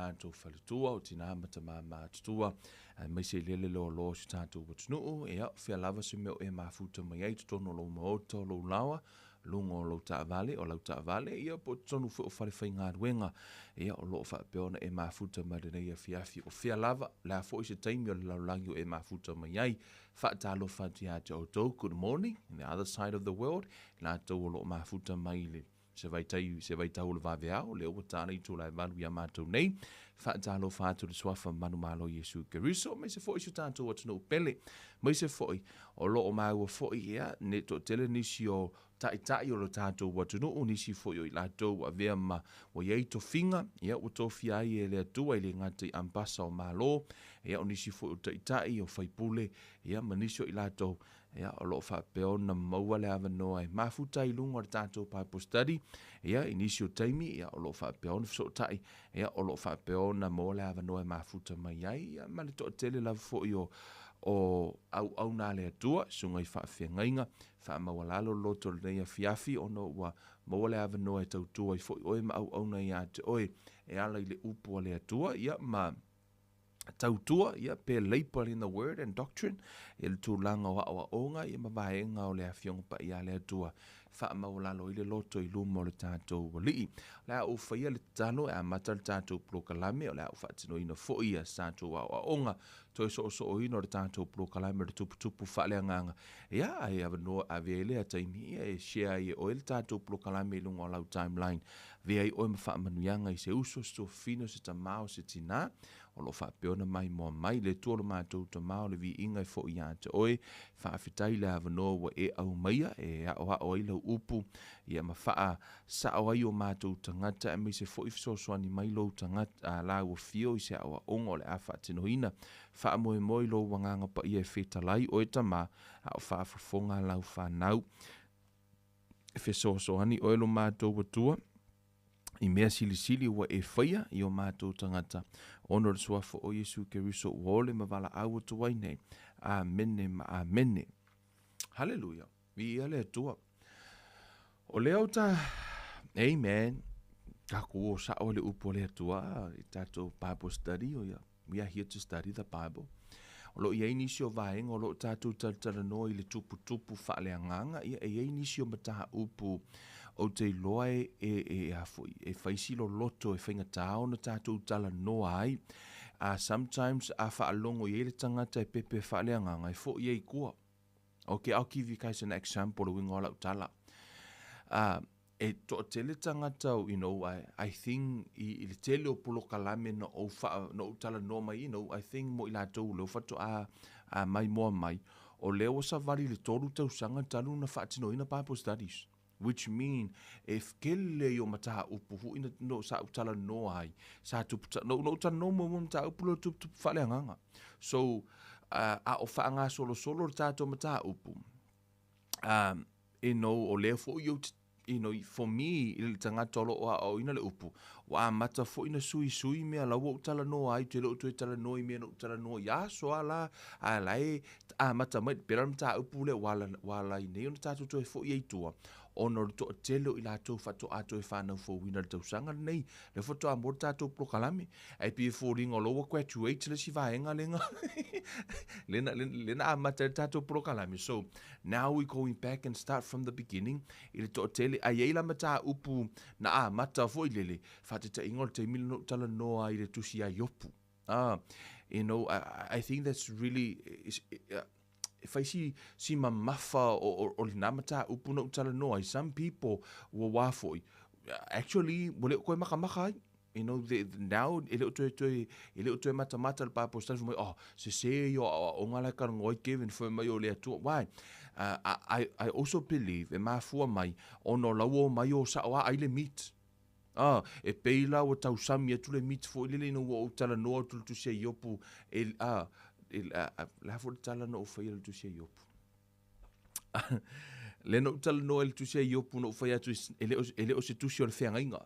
matou faletua, o tina ma tama matutua, aemaise i lele loaloa o si tatou atunuu, ia, o fea lava se mea o e mafuta mai ai i totonu o lou maota, o lou laoa, luga o lou taavale, o lau taavale, ia po o totonu foi o falefaigaluega, ia o lo o faapea ona e mafuta mai lenei afiafi. O fea lava, o le a foi se taimi o le lalolagi o e mafuta mai ai. Faatalofa atu ia te outou, good morning, in the other side of the world, i latou o lo o mafuta mai i le se vaitai, se vaitau o le vaveao, lea ua ta le itula e 8 iā matou nei. Faatalofa atu i le suafa manumalo o Iesu Keriso, aemaise foi si o tatou atunuu pele, aemaise foi o lo o maua foi ia ne toatele nisi o taitai o lo tatou atunuu, nisi foi o i latou ua avea ma ua i ai tofiga, ia ua tofia ai e le Atua e le gata i ambasa o Malo, ia o nisi foi o taitai o faipule, ia ma nisi o i latou ia o lo o faapea ona maua le avanoa e mafuta ai i luga o le tatou Bible study, ia i nisi o taimi, ia o lo o faapea ona fesootai, ia o lo o faapea ona maua le avanoa e mafuta mai ai, ia ma le toatele lava foi o o auauna a le Atua, susuga i faafeagaiga, faamaualalo le loto i lenei afiafi ona ua maua le avanoa e tautua ai foi oe ma auauna ia te oe e ala i le upu a le Atua, ia ma tautua, ia, pe labor in the word and doctrine, i le tulaga o aoaoga, ia ma vaega o le Afioga Paia a le Atua, faamaualalo ai le loto i luma o le tatou Alii. O le a ou faia le tatalo e amata le tatou polokalame, o le a ou faatinoina foi ia se tatou aoaoga, toe soosooina o le tatou polokalame o le tuputupu faaleagaga, ia, ae avanoa ave ai lea taimi, ia, e share ai e oe le tatou polokalame i luga o lau timeline, avea ai oe ma faamanuiaga i se uso, se tuafafine, o se tama, o se tinā, o lo o faapea ona maimoa mai. Le Atua lo matou Tama o le viiga e foi ia te oe, faafetai i le avanoa ua e aumaia e aoao ai lau upu, ia ma faasao ai o matou tagata, aemaise foi fesoasoani mai lou tagata, lau afio i se aoaoga o le a faatinoina. Faamoemoe i lou Agaga Paia e fetalai oe Tama, a o faafofoga lau fanau. E fesoasoani oe lo matou Atua i mea silisili ua e faia i o matou tagata, ona o le suafa o Iesu Keriso ua ole ma valaau atu ai nei. Amene ma amene. Haleluia. Viia le Atua. O lea o ta Amen. Takou o sao le upu o le Atua i tatou Bible study o ia. We are here to study the Bible. O lo o i ai nisi o vaega o lo o tatou talatalanoa i le tuputupu faaleagaga, ia e i ai nisi o mataupu ou te iloa e, e, e, a foi, e fai si loloto e faigata ona tatou talanoa ai. Sometimes a faalogo i ai le tagata e pepe faaleagaga, e foi ai i tua. Okay, I'll give you guys an example, le uiga o lau tala. E toatele tagata, you know, I, I think i, i le tele o polokalame na ou wha, na ou talanoa mai, you know, I think mo i latou leo faatoa a mai moa mai, o lea ua savali le 3 tausaga talu na faatinoina Bible studies. Which mean, e kele i o mataupu hui na no sa u talanoa ai, sa tupu, no, no u talanoa mo mo mataupu lo tupu tupu whaaleagaga. So, a o whaangasolosolo le tātou mataupu, you know, o lea foi ou te, you know, for me, i le tagata o lo o aoaoina le upu, ua amata foi na suisui mea la ua ou talanoa ai, ou te le o toe talanoa i mea na ou talanoa i aso a la, a la e amata mai, pei la le mataupu lea ua ala, ua ala ai nei ona tatou toe foi ai i tua, ona o le toatele o i latou faatoa toe fanau fouina i le tausaga lenei, lea faatoa maua le tatou polokalame. Ae pei e foliga o la ua graduate le isi vaega lea na, lea na amata ai le tatou polokalame. So, now we going back and start from the beginning i le toatele. Ae i ai la mataupu na amata foi lele, faataitaiga o le taimi lena na ou talanoa ai i le tusi ia Iopu. Ah, you know, I, I think that's really, is, e fai si, si mamafa o, o, o lena mataupu na ou talanoa ai. Some people, ua wā foi, actually, ua le o toe makamaka ai. You know, the, now, e le o toe, toe, e le o toe matamata le Bible study, fai mai, oh, sese ia o aoaoga la e talanoa ai Kevin, fai mai o le Atua. Why? I, I also believe, e mafua mai, ona o la ua omai o sao a ai le meat. Ah, e pei la ua tausami atu le meat foi lele ina ua ou talanoa atu i le tusi a Iopu, e, ah, e, ah, le a foi le tala na ou faia i le tusi a Iopu? Lea na ou talanoa i le tusi a Iopu na ou fai atu e le o, e le o se tusi o le feagaiga.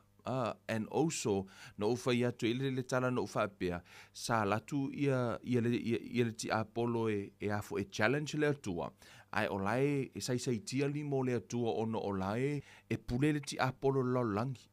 And also, na ou fai atu i le, le tala na ou faapea, sa alu atu ia, ia le, ia, ia le tiapolo e, e a foi e challenge le Atua, ae o la e, e saisaitia lima o le Atua ona o la e, e pule le tiapolo i le lalolagi.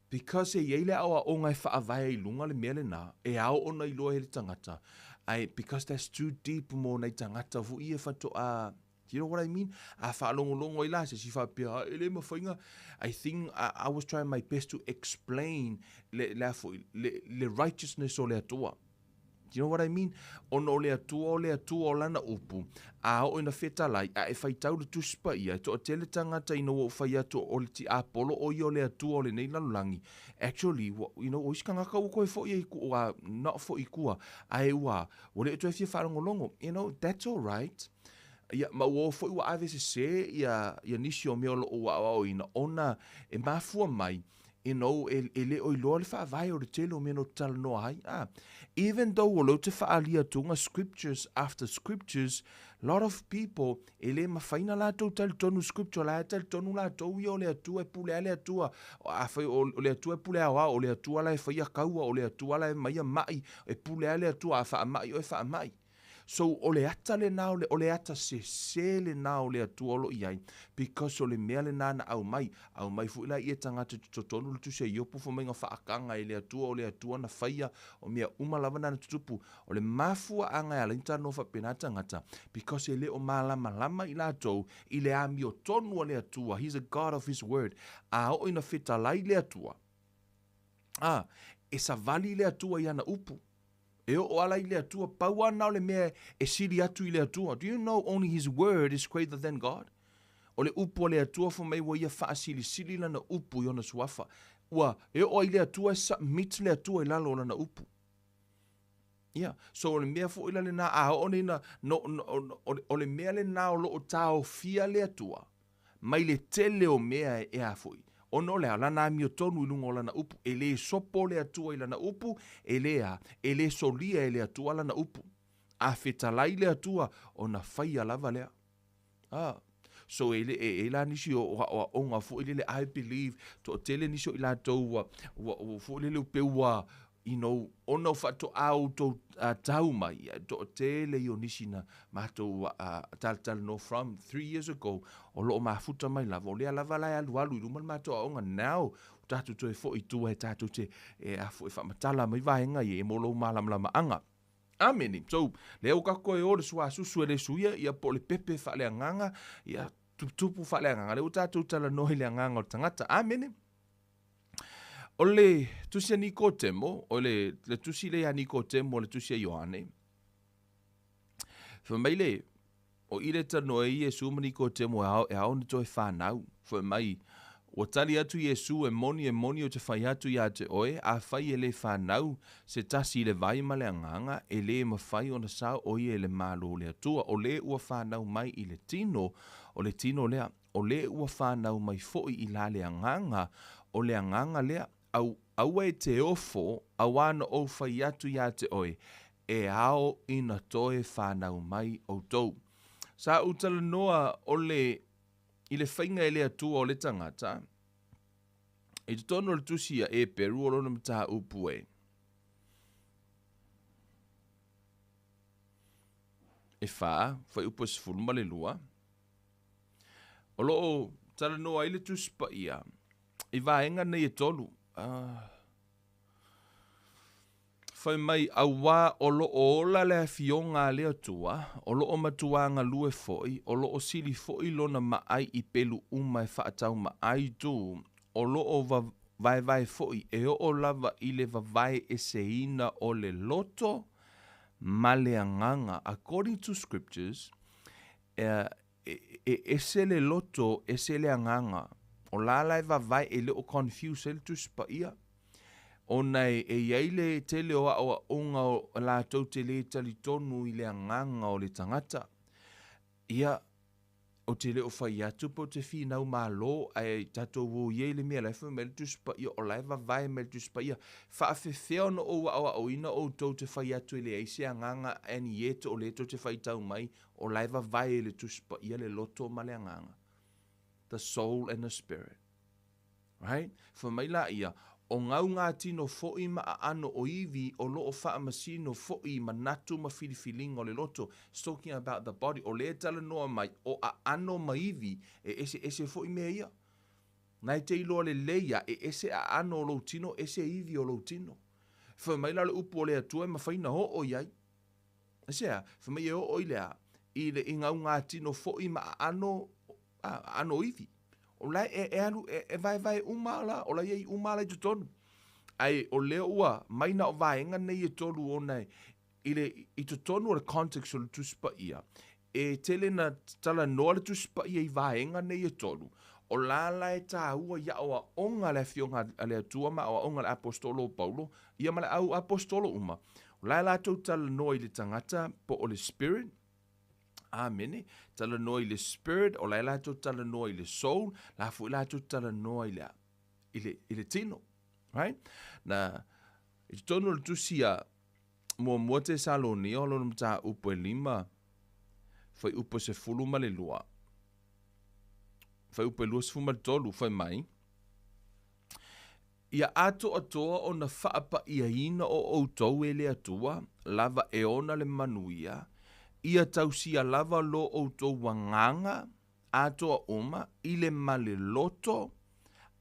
Because e i ai le aoaoga e faavae ai i luga le mea lena, e ao ona iloa e le tagata, ae because that's too deep mo nai tagata foi ia faatoa, do you know what I mean? A faalogologo ai la se isi faapea, e le mafai na, I think I was trying my best to explain le, le a foi, le, le righteousness o le Atua. Do you know what I mean? Ona o le Atua o le Atua o Lana upu, a oo ina fetalai, a e faitau le Tusi Paia, e toatele tagata ina ua ou fai atu o le tiapolo o ia o le Atua o lenei lalolagi, actually, ua, you know, o isi tagata ua toe foi ai, ua, not foi i tua, ae ua, ua le o toe fia faalogologo. You know, that's all right. Ia, ma ua o foi ua ave sese ia, ia nisi o mea o lo o ua aoaoina, ona e mafua mai, you know, e, e le o iloa le faavae o le tele o mea no talanoa ai. Ah, even though o leo te whaalia tunga scriptures after scriptures, lot of people e le mawhai na latou talitonu scripture, la e talitonu latou ia o le Atua e pule a le Atua, a whai, o, o le Atua e pule ao ao, o le Atua la e whaia kaua, o le Atua la e maia mai, e pule a le Atua, a whaamai o e whaamai. So o le ata lena o le, o le ata sese lena o le Atua o lo o i ai, because o le mea lena na aumai, aumai foi la ia tagata i totonu le Tusi a Iopo fai mai na faakaga e le Atua, o le Atua na faia, o mea uma lava na na tutupu. O le mafuaaga e ala ai ona talanoa faapena tagata, because e le o malamalama i latou i le amiotonu a le Atua, He's a God of His word. A oo ina fetalai le Atua, a, e savali le Atua i ana upu. E oo ala i le Atua, pau lava na o le mea e sili atu i le Atua. Do you know only his word is greater than God? O le upu a le Atua fai mai ua ia faasilisili lana upu i ona suafa. Ua, e oo ai le Atua e submit le Atua i lalo o lana upu. Ia, so o le mea foi la lena, a oo nei na, no, no, o, o le mea lena o lo o taofia le Atua, mai le tele o mea e a foi, ona o le a lana amiotonu i luga o lana upu, e le sopo le Atua i lana upu, e le a, e le solia e le Atua lana upu. A fetalai le Atua, ona faia lava lea. Ah. So e le e, e la nisi o aoaoga foi lele, I believe, toatele nisi o i latou ua, ua, ua foi lele pe ua, you know, ona o faatoa outou tau mai, toatele ia o nisi na matou talatalanoa from 3 years ago, o lo o mafuta mai lava, o lea lava la e alualu i luma le matou aoga, now, ua tatou toe foi i tua e tatou te, e a foi, faamatala mai vaega ia, e mo lou malamalamaaga. Amene. So, lea ua tatou toe o le suasusu e le suia, ia po o le pepe faaleagaga, ia tuputupu faaleagaga, lea ua tatou talanoa i le agaga o le tagata. Amene. O le tusi a Nikotemo, o le, le tusi lea ia Nikotemo, o le tusi a Ioane, fai mai le, o i le talanoa ai Iesu ma Nikotemo e ao, e ao ona toe whanau. Fai mai, ua tali atu Iesu e moni e moni o te whai atu ia te oe, afai e le whanau se tasi i le vai ma le agaga, e le mawhai ona sao o ia i le malo o le Atua. O le ua whanau mai i le tino, o le tino lea, o le ua whanau mai foi i la le agaga, o le agaga lea, au, aua e te ofo, auā na ou whai atu ia te oe, e ao ina toe whanau mai outou. Sa ou talanoa o le, i le faiga e le Atua o le tagata, i totonu o le tusi a Eperu o lona mataupu e. E whā, fuaiupu e 12. O lo o talanoa ai le Tusi Paia i vaega nei e tolu. Ah. Fai mai, auā o lo o ola le afioga a le Atua, o lo o matuā galue foi, o lo o sili foi lona maai i pelu uma e faataumaai tu, o lo o vaevae foi e oo lava i le vavae eseina o le loto ma le agaga, according to scriptures, e, e ese le loto, ese le agaga. O la la e vavae e le o confuse ai le Tusi Paia. Ona e, e i ai le tele o aoaoga o latou te le talitonu i le agaga o le tagata. Ia, ou te le o fai atu pe ou te finau malo, ae tatou o ia i le mea la e fai mai le Tusi Paia, o la e vavae mai le Tusi Paia. Faafefea ona ou aoaoina outou te fai atu e leai se agaga and yet o lea tou te faitau mai o la e vavae e le Tusi Paia le loto ma le agaga. The soul and the spirit. Right? Fai mai laia, o gau ngā tino foʻi ma aano o iwi o lo o faamasino foʻi i manatu ma filifiliga o le loto, It's talking about the body, o lea talanoa mai, o aano ma iwi, e eseese foʻi mea ia. Na e te iloa lelei a e ese aano o lou tino, ese ivi o lou tino. Fai mai la o le upu o le Atua e mafai na oo i ai. Aisea? Fai mai e oo i le a? I le i gaugatino foi ma aano, a, aano ivi. O la e, e alu, e, e vaevae uma la, o la i ai uma la i totonu. Ae o lea ua mai na o vaega nei e tolu ona e, i le, i totonu o le context o le Tusi Paia, e tele na talanoa le Tusi Paia i vaega nei e tolu, o la la e tāua i aoaoga a le Afioga a le Atua ma aoaoga a le Aposetolo o Paulo, ia ma le au Aposetolo uma. O la e latou talanoa i le tagata po o le spirit, Amene. Talanoa i le spirit, o la e latou talanoa i le soul, la foi latou talanoa i le, i le, i le tino. Right? Na, i totonu o le tusi a Muamua Tesalonia o lona mataupu e lima, fuaiupu e 12, fuaiupu e 23, fai mai, Ia atoatoa ona faapaiaina o outou e le Atua lava e ona le manuia, ia tausia lava lo outou agaga atoa uma i le ma le loto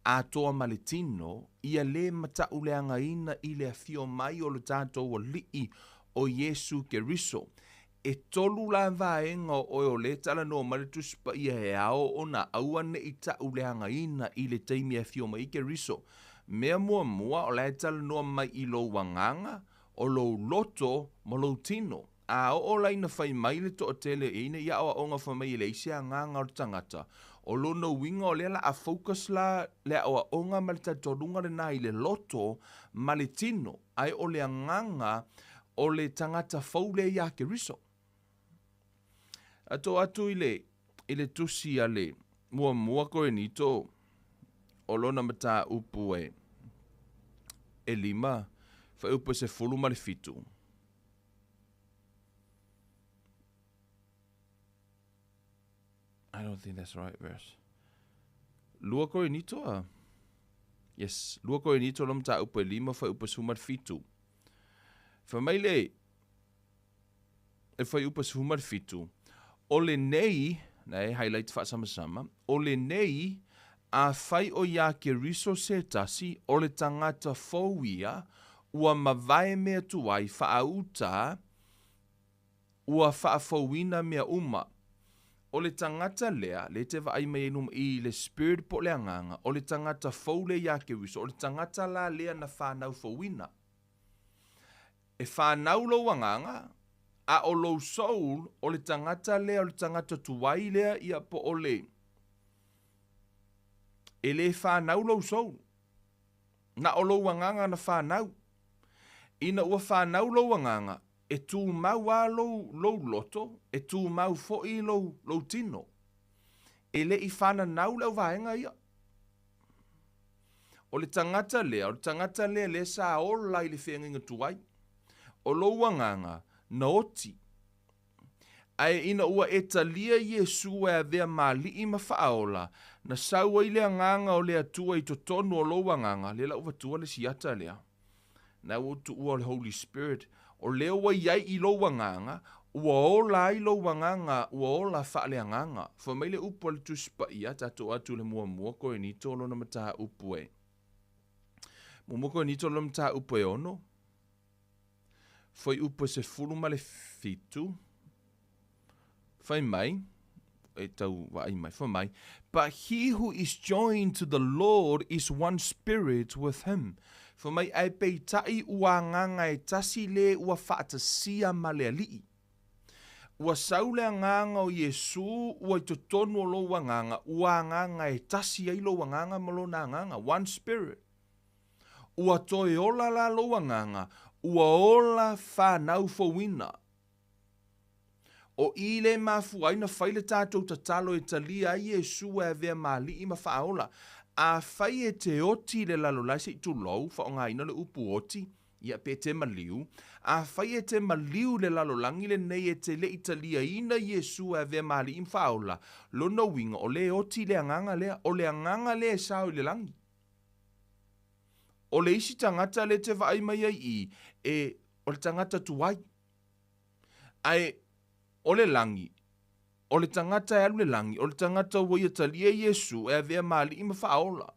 atoa ma le tino, ia lē matauleagaina i le afio mai o lo tatou Alii o Iesu Keriso. E tolu la vaega o oe o lē talanoa mai le Tusi Paia e ao ona aua ne i ta'uleagaina i le taimi e afio mai ai Keriso. Mea muamua, o la e talanoa mai i lou agaga, o lou loto ma lou tino. A oo la ina fai mai le toatele e ina i aoaoga fai mai e leai se agaga o le tagata, o lona uiga o lea la a focus la le aoaoga ma le talitonuga lena i le loto ma le tino, ae o le agaga o le tagata fou lea iā Keriso. A to atu i le, i le tusi a le muamua Korinito, o lona mataupu e, e lima, fuaiupu e 17. I don't think that's the right verse. Lua Korinito a? Yes, lua Korinito lo mataupu e lima fuaiupu e 17. Fai mai le e fuaiupu e 17, o lenei, na e highlight faasamasama, o lenei, afai o iā Keriso se tasi, o le tagata fou ia, ua mavae mea tuai faauta, ua faafouina mea uma. O le tagata lea, le te vaai mai ai luma i le spirit po o le agaga, o le tagata fou lea iā Keriso, o le tagata la lea na fanau fouina. E fanau lou agaga, a o lou soul, o le tagata lea, o le tagata tuai lea, ia po o le, e le fanau lou soul. Na o lou agaga na fanau. Ina ua fanau lou agaga, e tumau a lou, lou loto, e tumau foi lou, lou tino. E le i fananau le auvaega ia. O le tagata lea, o le tagata lea lea sa ola i le feagaiga tuai. O lou agaga, na oti. Ae ina ua e talia Iesu e avea ma Alii ma Faaola, na sau ai le agaga o le Atua i totonu o lou agaga, lea la ua vatua le siata lea. Na ua tuua o le Holy Spirit, o lea ua i ai i lou agaga, ua ola ai lou agaga, ua ola faaleagaga. Fai mai le upu a le Tusi Paia, tatou atu i le muamua Korinito lona mataupu e. Muamua Korinito lona mataupu e ono. Fuaiupu e 17, fai mai, e tau vaai mai, fai mai, But he who is joined to the Lord is one spirit with him. Fai mai, ae peitai ua agaga e tasi le ua faatasia ma le Alii. Ua sau le agaga o Iesu ua i totonu o lou agaga, ua agaga e tasi ai lou agaga ma lona agaga, one spirit. Ua toe ola la lou agaga, ua ola whanau fouina. O i le mafua ai na fai le tatou tatalo e talia ai Iesu e avea ma Alii ma Faaola. Afai e te oti i le lalolagi se i tulou, faaaogaina le upu oti, ia pe te maliu, afai e te maliu i le lalolagi lenei e te le i taliaina Iesu e avea ma Alii ma Faaola, lona uiga o le oti le agaga lea, o le agaga lea e sao i le lagi. O le isi tagata lea e te vaai mai ai i, e, o le tagata tuai. Ae o le lagi, O le tagata e alu i le lagi, o le tagata ua ia talia Iesu e avea ma Alii ma Faaola.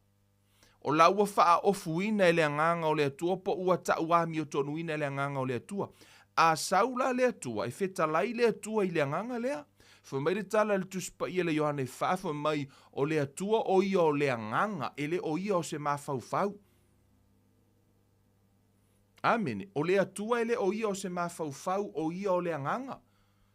O la ua faaofuina e le Agaga o le Atua po ua tau amiotonuina e le Agaga o le Atua. A sau la le Atua, e fetalai le Atua i le Agaga lea. Fai mai le tala i le Tusi Paia le Ioane 4, fai mai, O le Atua o ia o le Agaga, e le o ia o se mafaufau. Amene. O le Atua e le o ia o se mafaufau, o ia o le Agaga.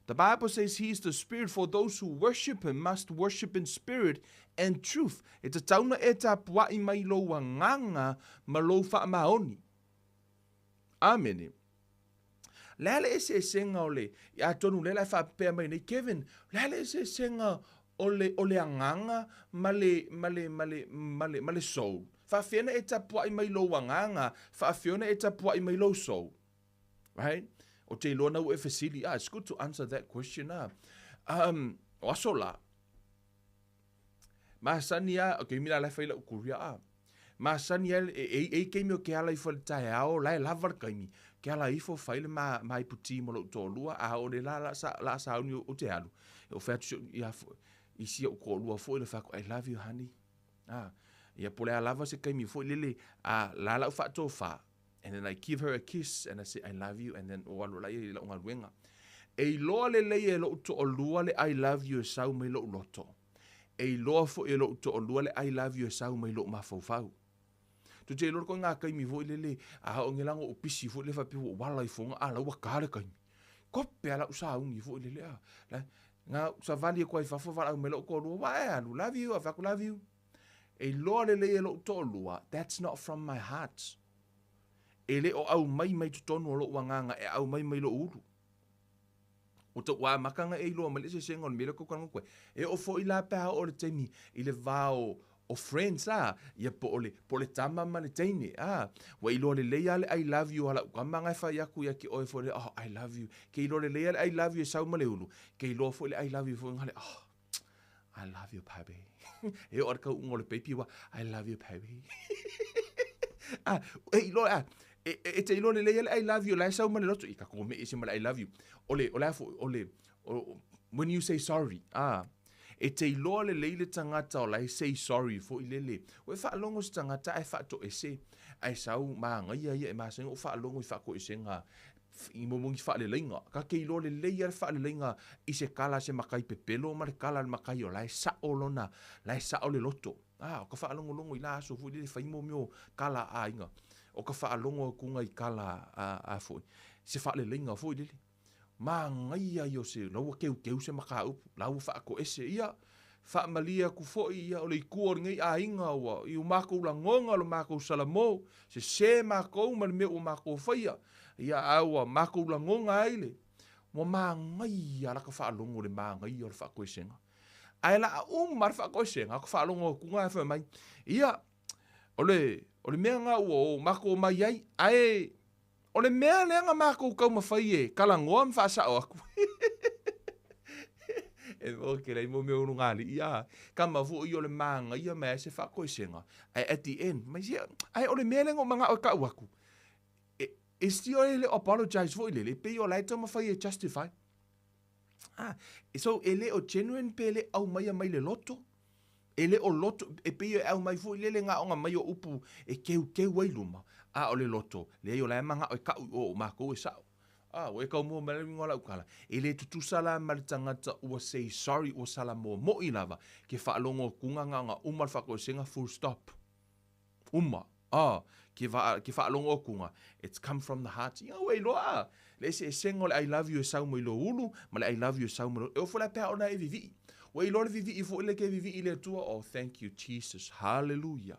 The Bible says he is the spirit for those who worship him must worship in spirit and truth. E tatau na e tapua'i mai lou agaga ma lou faamaoni. Amene. Le a le eseesega o le, atonu lea la e faapea mai nei, Kevin, le a le eseesega o le, o le agaga ma le, ma le, ma le, ma le, ma le soul? Faafefea na e tapua'i mai lou agaga, faafefea na e tapua'i mai lou soul? Right? O te iloa na ua e fesili, ah, it's good to answer that question, ah. Um, o aso la, masani a, okay, mi la la fai lau kuria, ah. Masani a, e, e, e i keimi o ke ala ifo le taeao, la e lava le kaimi. Ke ala ifo fai le ma, ma ipu ti mo lou toalua, a o le la, la, sa, la sauni o, o te alu. E o fai atu si, ia, i si ou toalua foi le fai atu, I love you, honey. Ah, ia po le a lava se kaimi foi lele, a la lau faatofa, And then I give her a kiss and I say I love you and then o alu la ia i lau galuega. E iloa lelei e lou toalua le I love you e sau mai lou loto. E iloa foi e lou toalua le I love you e sau mai lou mafaufau. Tu te iloa koe ngā kaimi foi lele, a o nge lango o pisi foi le faapea ua wala i fonga, a la ua ka le kaimi. Kope a lau sauni foi lele a. La, ngā savali e koe i fafo wala au me lou toalua, wa e alu, love you, a whaku love you. E iloa lelei e lou toalua, that's not from my heart. E le o aumai mai totonu o lou agaga, e aumai mai lou ulu. O tou amataga e iloa mai le eseesega o le mea lea tou talanoa atu ai. E oo foi la pe a oo le taimi i le va o o friends a, ia po o le, po o le tama ma le teine, a, ua iloa lelei lava le I love you a lau tama na e fai atu ia te oe foi lea, oh, I love you. Ke iloa lelei lava le I love you e sau ma le ulu, ke iloa foi le I love you foi na le, oh, I love you, baby. E oo le tauuga o le baby ua, I love you, baby. Ah, e iloa, ah, e, e, e te iloa lelei le I love you, la e sau ma le loto, i ka kome ese ma le I love you. O le, o le a foi, o le, o, when you say sorry, ah, e te iloa lelei le tagata o la e say sorry foi lele. Ua e faalogo se tagata ae faatoese, ae sau magaia ia e masani ona ou faalogo i faatoesega i mo ni faaleleiga. Ka te iloa lelei lava le faaleleiga i se kala a se makai pepelo ma le kala a le makai o la e sao lona, la e sao le loto. A, o ka faalogologo i la aso foi lele fai mo mea o kala a aiga. O ka faalogo akuga i kala a, a foi, se faaleleiga foi lele. Manaia ia o se, la ua keukeu se mataupu, la ua faatoese ia, faamalie atu foi ia o le itu o lenei aiga ua i o matou lagona o le matou salamo, sese matou ma le mea ua matou faia, ia a ua matou lagona ai le, ua manaia lata faalogo i le manaia o le faatoesega. Ae la a uma le faatoesega, ka faalogo atu na e fai mai, ia, o le, o le mea na ua o matou omai ai, ae O le mea lea na makou taumafai e talanoa ma faasao atu. E okay lai mo mea ulugalii a. Kama foi o le magaia mai ai se faatoesega. Ae at the end, mai se, ae o le mea lea na ou manao e tau atu. E, e still e le o apologize foi lele, pei o la e taumafai e justify. Ah, so e le o genuine pe le aumaia mai le loto? E le o loto, e pei e aumai foi lele gaoga mai o upu e keukeu ai luma, a o le loto, leai o la e manao e kau i o o makou e sao. A, ua e kaumua mai la le uiga o lau tala. E le tutusa la ma le tagata ua say sorry ua sala momoʻi lava ke faalogo akuga gaoga uma le faatoesega full stop. Uma. Ah, ke va, ke faalogo akuga, it's come from the heart. Ia ua iloa a, le eseesega o le I love you e sau mai lou ulu, ma le I love you e sau mai lou, e ofo la pea ona e vivii. Ua iloa le vivii foi le ke vivii i le Atua, oh thank you Jesus, hallelujah.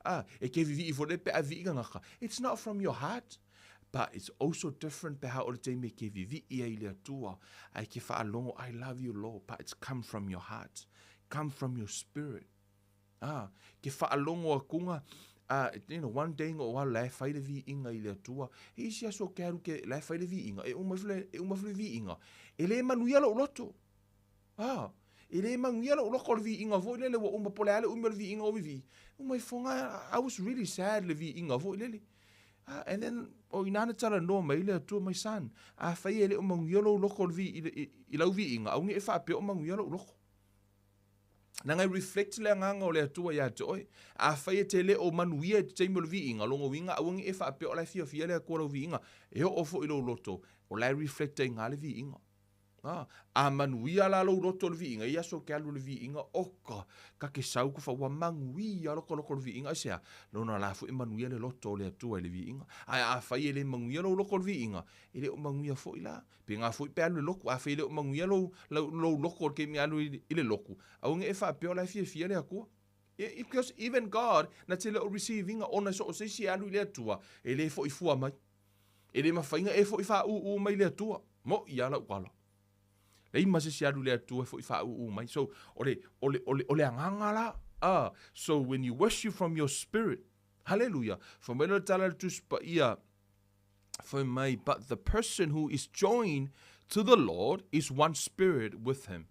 Ah, e ke vivii foi le pe a vivii gagaka. It's not from your heart, but it's also different pe ha o le taimi e ke vivii ai i le Atua, ai ke faalogo I love you Lord, but it's come from your heart, come from your spirit. Ā, ke faalogo akuga, ā, you know, one day o alu la e fai le viiga i le Atua. E isi aso ke alu ke la e fai le viiga, e uma ifo le, e uma ifo le viiga, e le manuia lou loto. Ā, e le manuia lou loto o le viiga foi lele ua uma po o le a le umi o le viiga o vivii. Uma ifoga, I was really sad le viiga foi lele. Ah, and then, o ina na talanoa mai le Atua, my son, afai e le o manuia lou loko i le vi, i, i, i lau viiga, aua ne i e faapea o manuia lou loko. Leaga e reflect le agaga o le Atua ia te oe. Afai e te le o manuia i te taimi o le viiga, lona uiga aua ne i e faapea o la e fiafia le Atua i lau viiga. E oo foi i lou loto, o la e reflect ai i ina le viiga. A, a manuia la lou loto i le viiga, e i ai aso e te alu i le viiga, oka, ta te sau ka fa, ua manuia lota loto i le viiga. Aisea? Lona la foi e manuia le loto o le Atua i le viiga. Ae afai e le manuia lou loto i le viiga, e le o manuia foi la. Pēnā foi pe alu i le lotu, afai e le o manuia lou, lou, lou loto i le taimi e alu i, i le lotu, aua ne i e faapea o la e fiafia le Atua. Because even God, na te le o receive ina ona so o se isi e alu i le Atua, e le foi fua mai. E le mafai ona e foi faaūū mai i le Atua. Moʻi lava lau tala. Leai ma se isi e alu i le Atua e foi faaūū mai. So, o le, o le, o le, o le agaga la. Ah, so when you worship from your spirit, hallelujah, fai mai lea o le tala a le Tusi Paia, fai mai, but the person who is joined to the Lord is one spirit with him.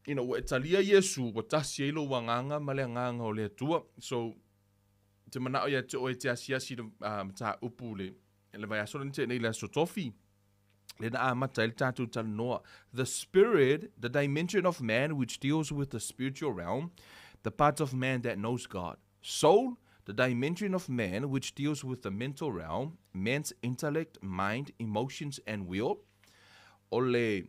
Ina ua e talia Iesu, ua tasi ai lou agaga ma le agaga o le Atua. So, te manao ia te oe te asiasi le uh, mataupu le, le vaiaso lena tea nei le aso tofi. Le na amata ai le tatou talanoa. The spirit, the dimension of man which deals with the spiritual realm, the part of man that knows God. Soul, the dimension of man which deals with the mental realm, man's intellect, mind, emotions and will. O le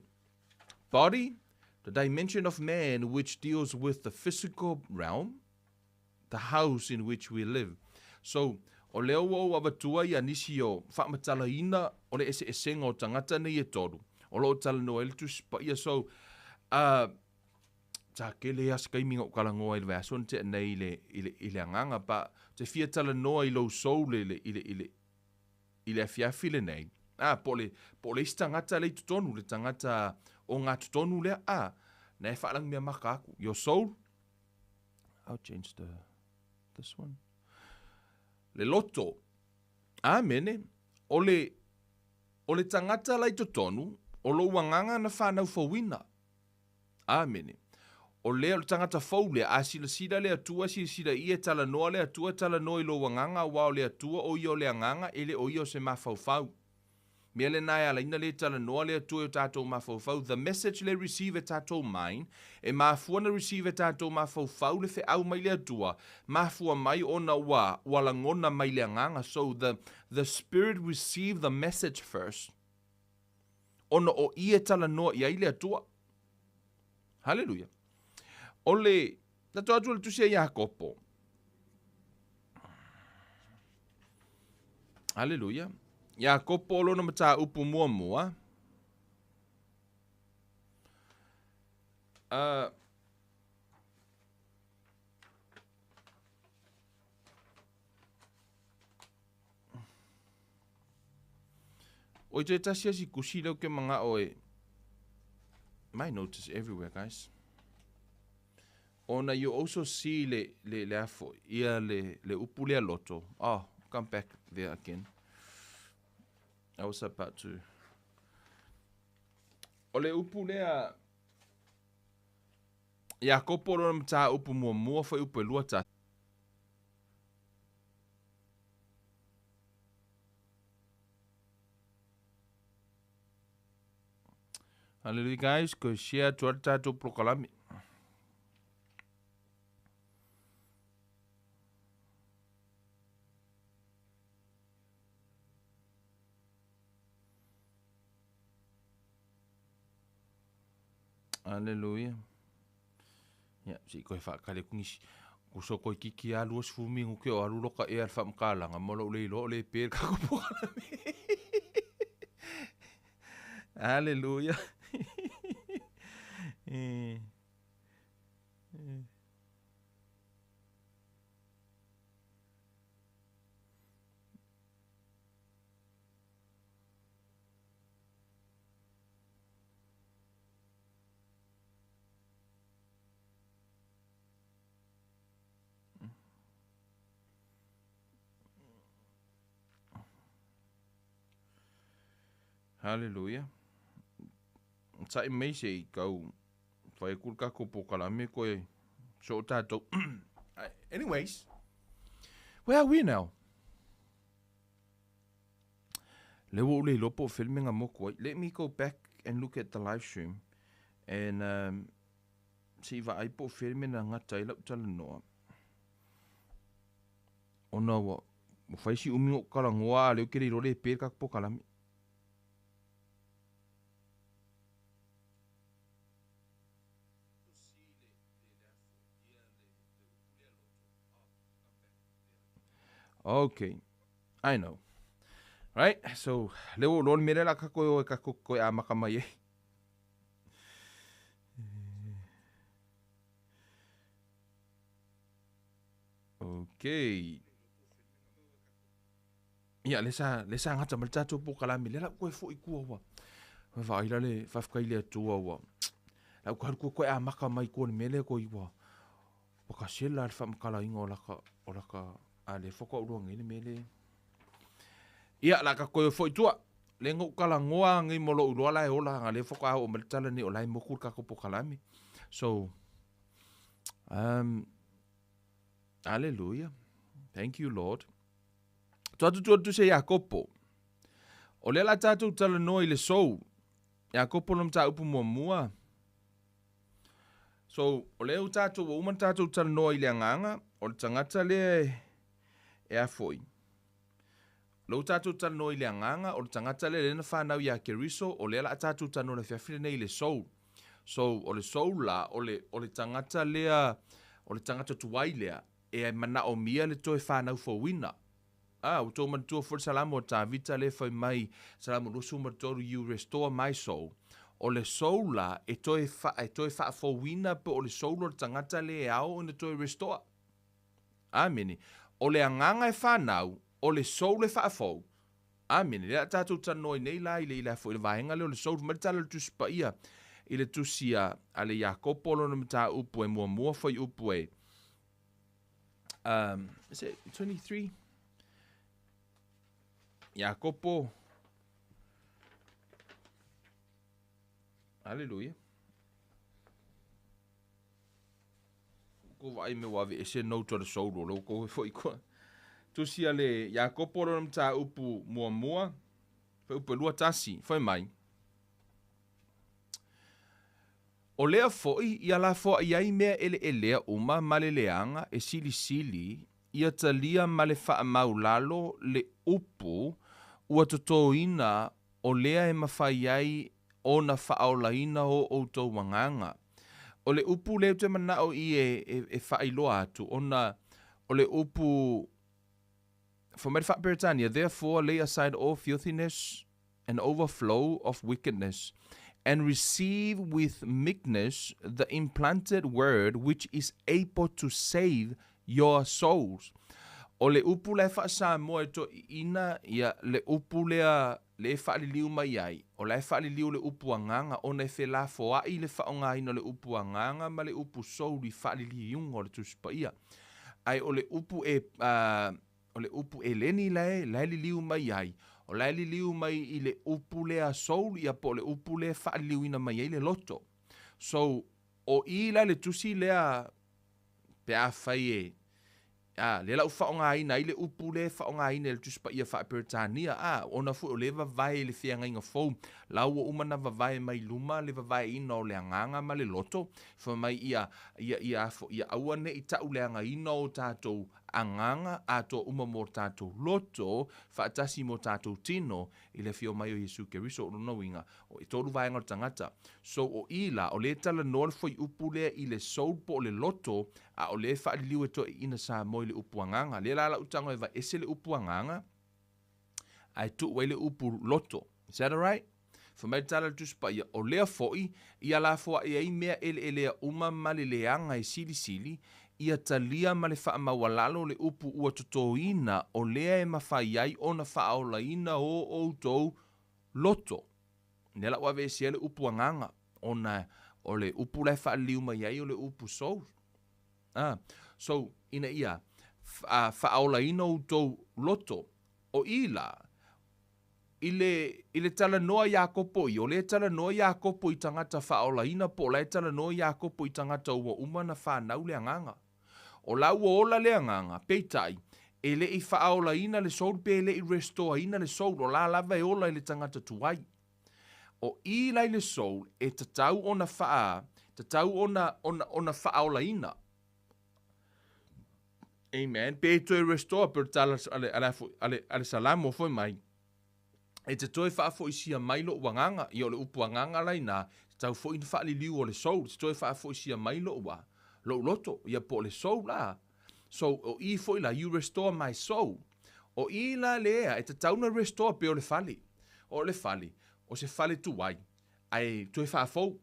body, the dimension of man which deals with the physical realm, the house in which we live. So, o lea ua ou avatua ia nisi o faamatalaina o le eseesega o tagata nei e tolu, o lo o talanoa ai le Tusi Paia. So, uh, sa tele lava se taimi na ou talanoa ai i le vaiaso na tea nei i le, i le, i le agaga, but ou te fia talanoa i lou soul i le, i le, i le, i le afiafi lenei, a, po o le, po o le isi tagata lea i totonu, le tagata ogatotonu lea, a, na e faalagimeamata atu, your soul, I'll change the, this one. Le loto. Amene. O le, o le tagata la i totonu, o lou agaga na whanau fouina. Amene. O lea, o le tagata fou lea, a silasila le Atua, silasila ia, e talanoa le Atua, talanoa i lou agaga, aua o le Atua o ia o le agaga, e le o ia o se mafaufau. Mea lena e ala ai na le talanoa le Atua i o tatou mafaufau, the message le receive e tatou mind, e mafua na receive e tatou mafaufau le feau mai le Atua, mafua mai ona ua, ua lagona mai le agaga, so the, the spirit receive the message first, ona o i e talanoa i ai le Atua. Hallelujah. O le, tatou atu le tusi a Iakopo. Hallelujah. Iakopo o lona mataupu muamua. Uh, Oi te tasi asi kusi leo ke manga'o e My notes is everywhere guys. Ona you also see le le le afo ia le le upu lea loto. Oh, come back there again. I was about to O le upu lea Iakopo lona mataupu muamua fuaiupu e 21. Hallelujah guys, koe share atu ai le tatou polokalame. Hallelujah. Ia, se i koe whaakale ku nisi. Ku so koe kiki a 20 minuke o alu loka ea le whaamakalanga mo lou le iloa o le pe le kako polokalame. Hallelujah. Eh. Eh. Hallelujah. Saʻi mai se i kau whai aku le tatou polokalame koe so o tatou. Anyways, where are we now? Lea ua ou le iloa po o fea le mea na moku ai. Let me go back and look at the live stream and um, se i vaai po o fea le mea na gata ai lau talanoa. Ona ua, ua fai si umi ona ou talanoa a o lea ou te le iloa le pe le tatou polokalame. Okay. I know. Right? So, lea ua ou iloa le mea lea o le a tatou o e tatou toe amata mai ai. Okay. Ia, lea sa, lea sa gata mai le tatou polokalame, lea la ua toe foi i tua ua. Vaai la le faafetai i le Atua ua. La ua toe toe amata mai i tua i le mea lea toe ua. Ua kasela le faamatalaina o laka, o laka, a lea faatoa ou iloa nei le mea lea. Ia, o le a tatou toe foi i tua. Lea na ou talanoa nei ma lou iloa la e ola, a lea faatoa oo mai le tala nei o la e motu le tatou polokalame. So, um, Hallelujah. Thank you, Lord. Tua atu tua tusi a Iakopo. O lea la tatou talanoa i le soul. Iakopo lona mataupu muamua. So, o lea ua tatou, ua uma ona tatou talanoa i le agaga, o le tagata lea e, e a foi. O lea ua tatou talanoa i le agaga, o le tagata lea lea na fanau ia Keriso, o lea la a tatou talanoa i le afiafi lenei i le soul. So, o le soul la, o le, o le tagata lea, o le tagata tuai lea, e manaomia le toe fanau fouina. A, ua tou manatua foi le Salamo a Tavita lea e fai mai, Salamo 23, You restore my soul. O le soul la, e toe, fa, e toe faafouina po o le soul o le tagata lea e ao ona toe restore. Amene. O le agaga e fanau, o le soul e faafou. Amene. Lea a tatou talanoa ai nei la i le, i le, i le vaega lea o le soul. Fai mai le tala o le Tusi Paia i le tusi a, a le Iakopo lona mataupu e muamua fuaiupu e um, is it 23? Iakopo. Hallelujah. Ko vaai me ua aveese note o le soul o lea ua toe foi koa. Tusi a le Iakopo lona mataupu muamua, fuaiupu e 21, fai mai. O lea foi ia lafoai ai mea eleelea uma ma le leaga e silisili ia talia ma le faamaulalo le upu ua totoina o lea e mafai ai ona faaolaina o outou agaga. O le upu lea ou te manao i e, e faailoa atu ona o le upu fai mai le Faa-Peretania, Therefore lay aside all filthiness and overflow of wickedness, and receive with meekness the implanted word which is able to save your souls. O le upu la e faa-Samoa e toeaiina, ia, le upu lea le e faaliliu mai ai, o la e faaliliu le upu agaga ona e felafoai le faaaogaina o le upu agaga ma le upu soul i faaliliuga o le Tusi Paia. Ae o le upu e, uh, O le upu Eleni la e, la e liliu mai ai, o la e liliu mai i le upu lea soul ia po o le upu lea e faaliliuina mai ai le loto. So, o i la le tusi lea pe afai e, a, lea la ua faaaogaina ai le upu lea e faaaogaina e le Tusi Paia Faa-Peretania, a, ona foi o lea e vavae i le feagaiga fou, la ua uma ona vavae mai luma le vavaeina o le agaga ma le loto, fai mai ia, ia, ia, ia aua ne i tauleagaina o tatou agaga atoa uma mō tātou loto, faatasi mō tātou tino, i le afio mai o Iesu Keriso. O lona uiga, o e tolu vaega o le tagata. So, o i la, o lea e talanoa le fuaiupu lea i le soul po o le loto, a o lea e faaliliu e toeaiina Samoa i le upu agaga. Lea la lau tago e vaese le upu agaga, ae tuu ai le upu loto. Is that alright? Fai mai le tala a le Tusi Paia, o lea foi ia lafoai ai mea eleelea uma ma le leaga e silisili, ia talia ma le faamaualalo le upu ua totoina o lea e mafai ai ona faaolaina o outou loto. Lea la ua aveesea le upu agaga, ona o le upu la e faaliliu mai ai o le upu soul. Ah, so, ina ia faaolaina outou loto. O i la, i le, i le talanoa Iakopo i, o lea e talanoa Iakopo i tagata faaolaina po o la e talanoa Iakopo i tagata ua uma ona fanau le agaga. O la ua ola le agaga, peitai, E le i faaolaina le soul pe le i restore ina le soul, o la lava e ola i le tagata tuai. O i la i le soul e tatau ona faa, tatau ona, ona, ona faaolaina. Amen. Pe toe restore pe o le tala a le, a le, a le, a le Salamo foi mai. E te toe faafoisia mai lou agaga, ia o le upu agaga la ina, tatau foi ona faaliliu o le soul, e te toe faafoisia mai lou a, lou loto, ia po o le soul la. So, o i foi la, you restore my soul. O i la lea, e tatau ona restore pei o le fale. O le fale, o se fale tuai, ae toe faafou.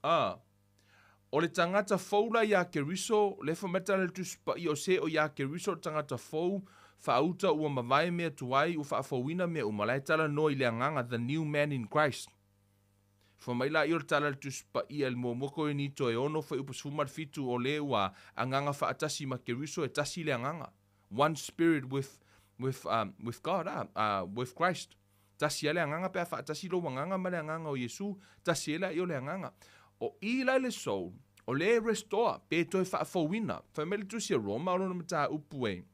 Ah. O le tagata fou la iā Keriso, lea fai mai le tala i le Tusi Paia, o se o iā Keriso le tagata fou, faauta ua mavae mea tuai, ua faafouina mea uma, la e talanoa i le agaga, the new man in Christ. Fai mai laia o le tala i le Tusi Paia i le muamua Korinito e 6 fuaiupu 17, o le ua agaga faatasi ma Keriso, e tasi le agaga, one spirit with, with, um, with God, ah, uh, with Christ. Tasi ai le agaga pe a faatasi lou agaga ma le agaga o Iesu, tasi ai laia o le agaga. O i la i le soul, o lea e restore, pe toe faafouina. Fai mai le Tusi a Roma o lona mataupu e,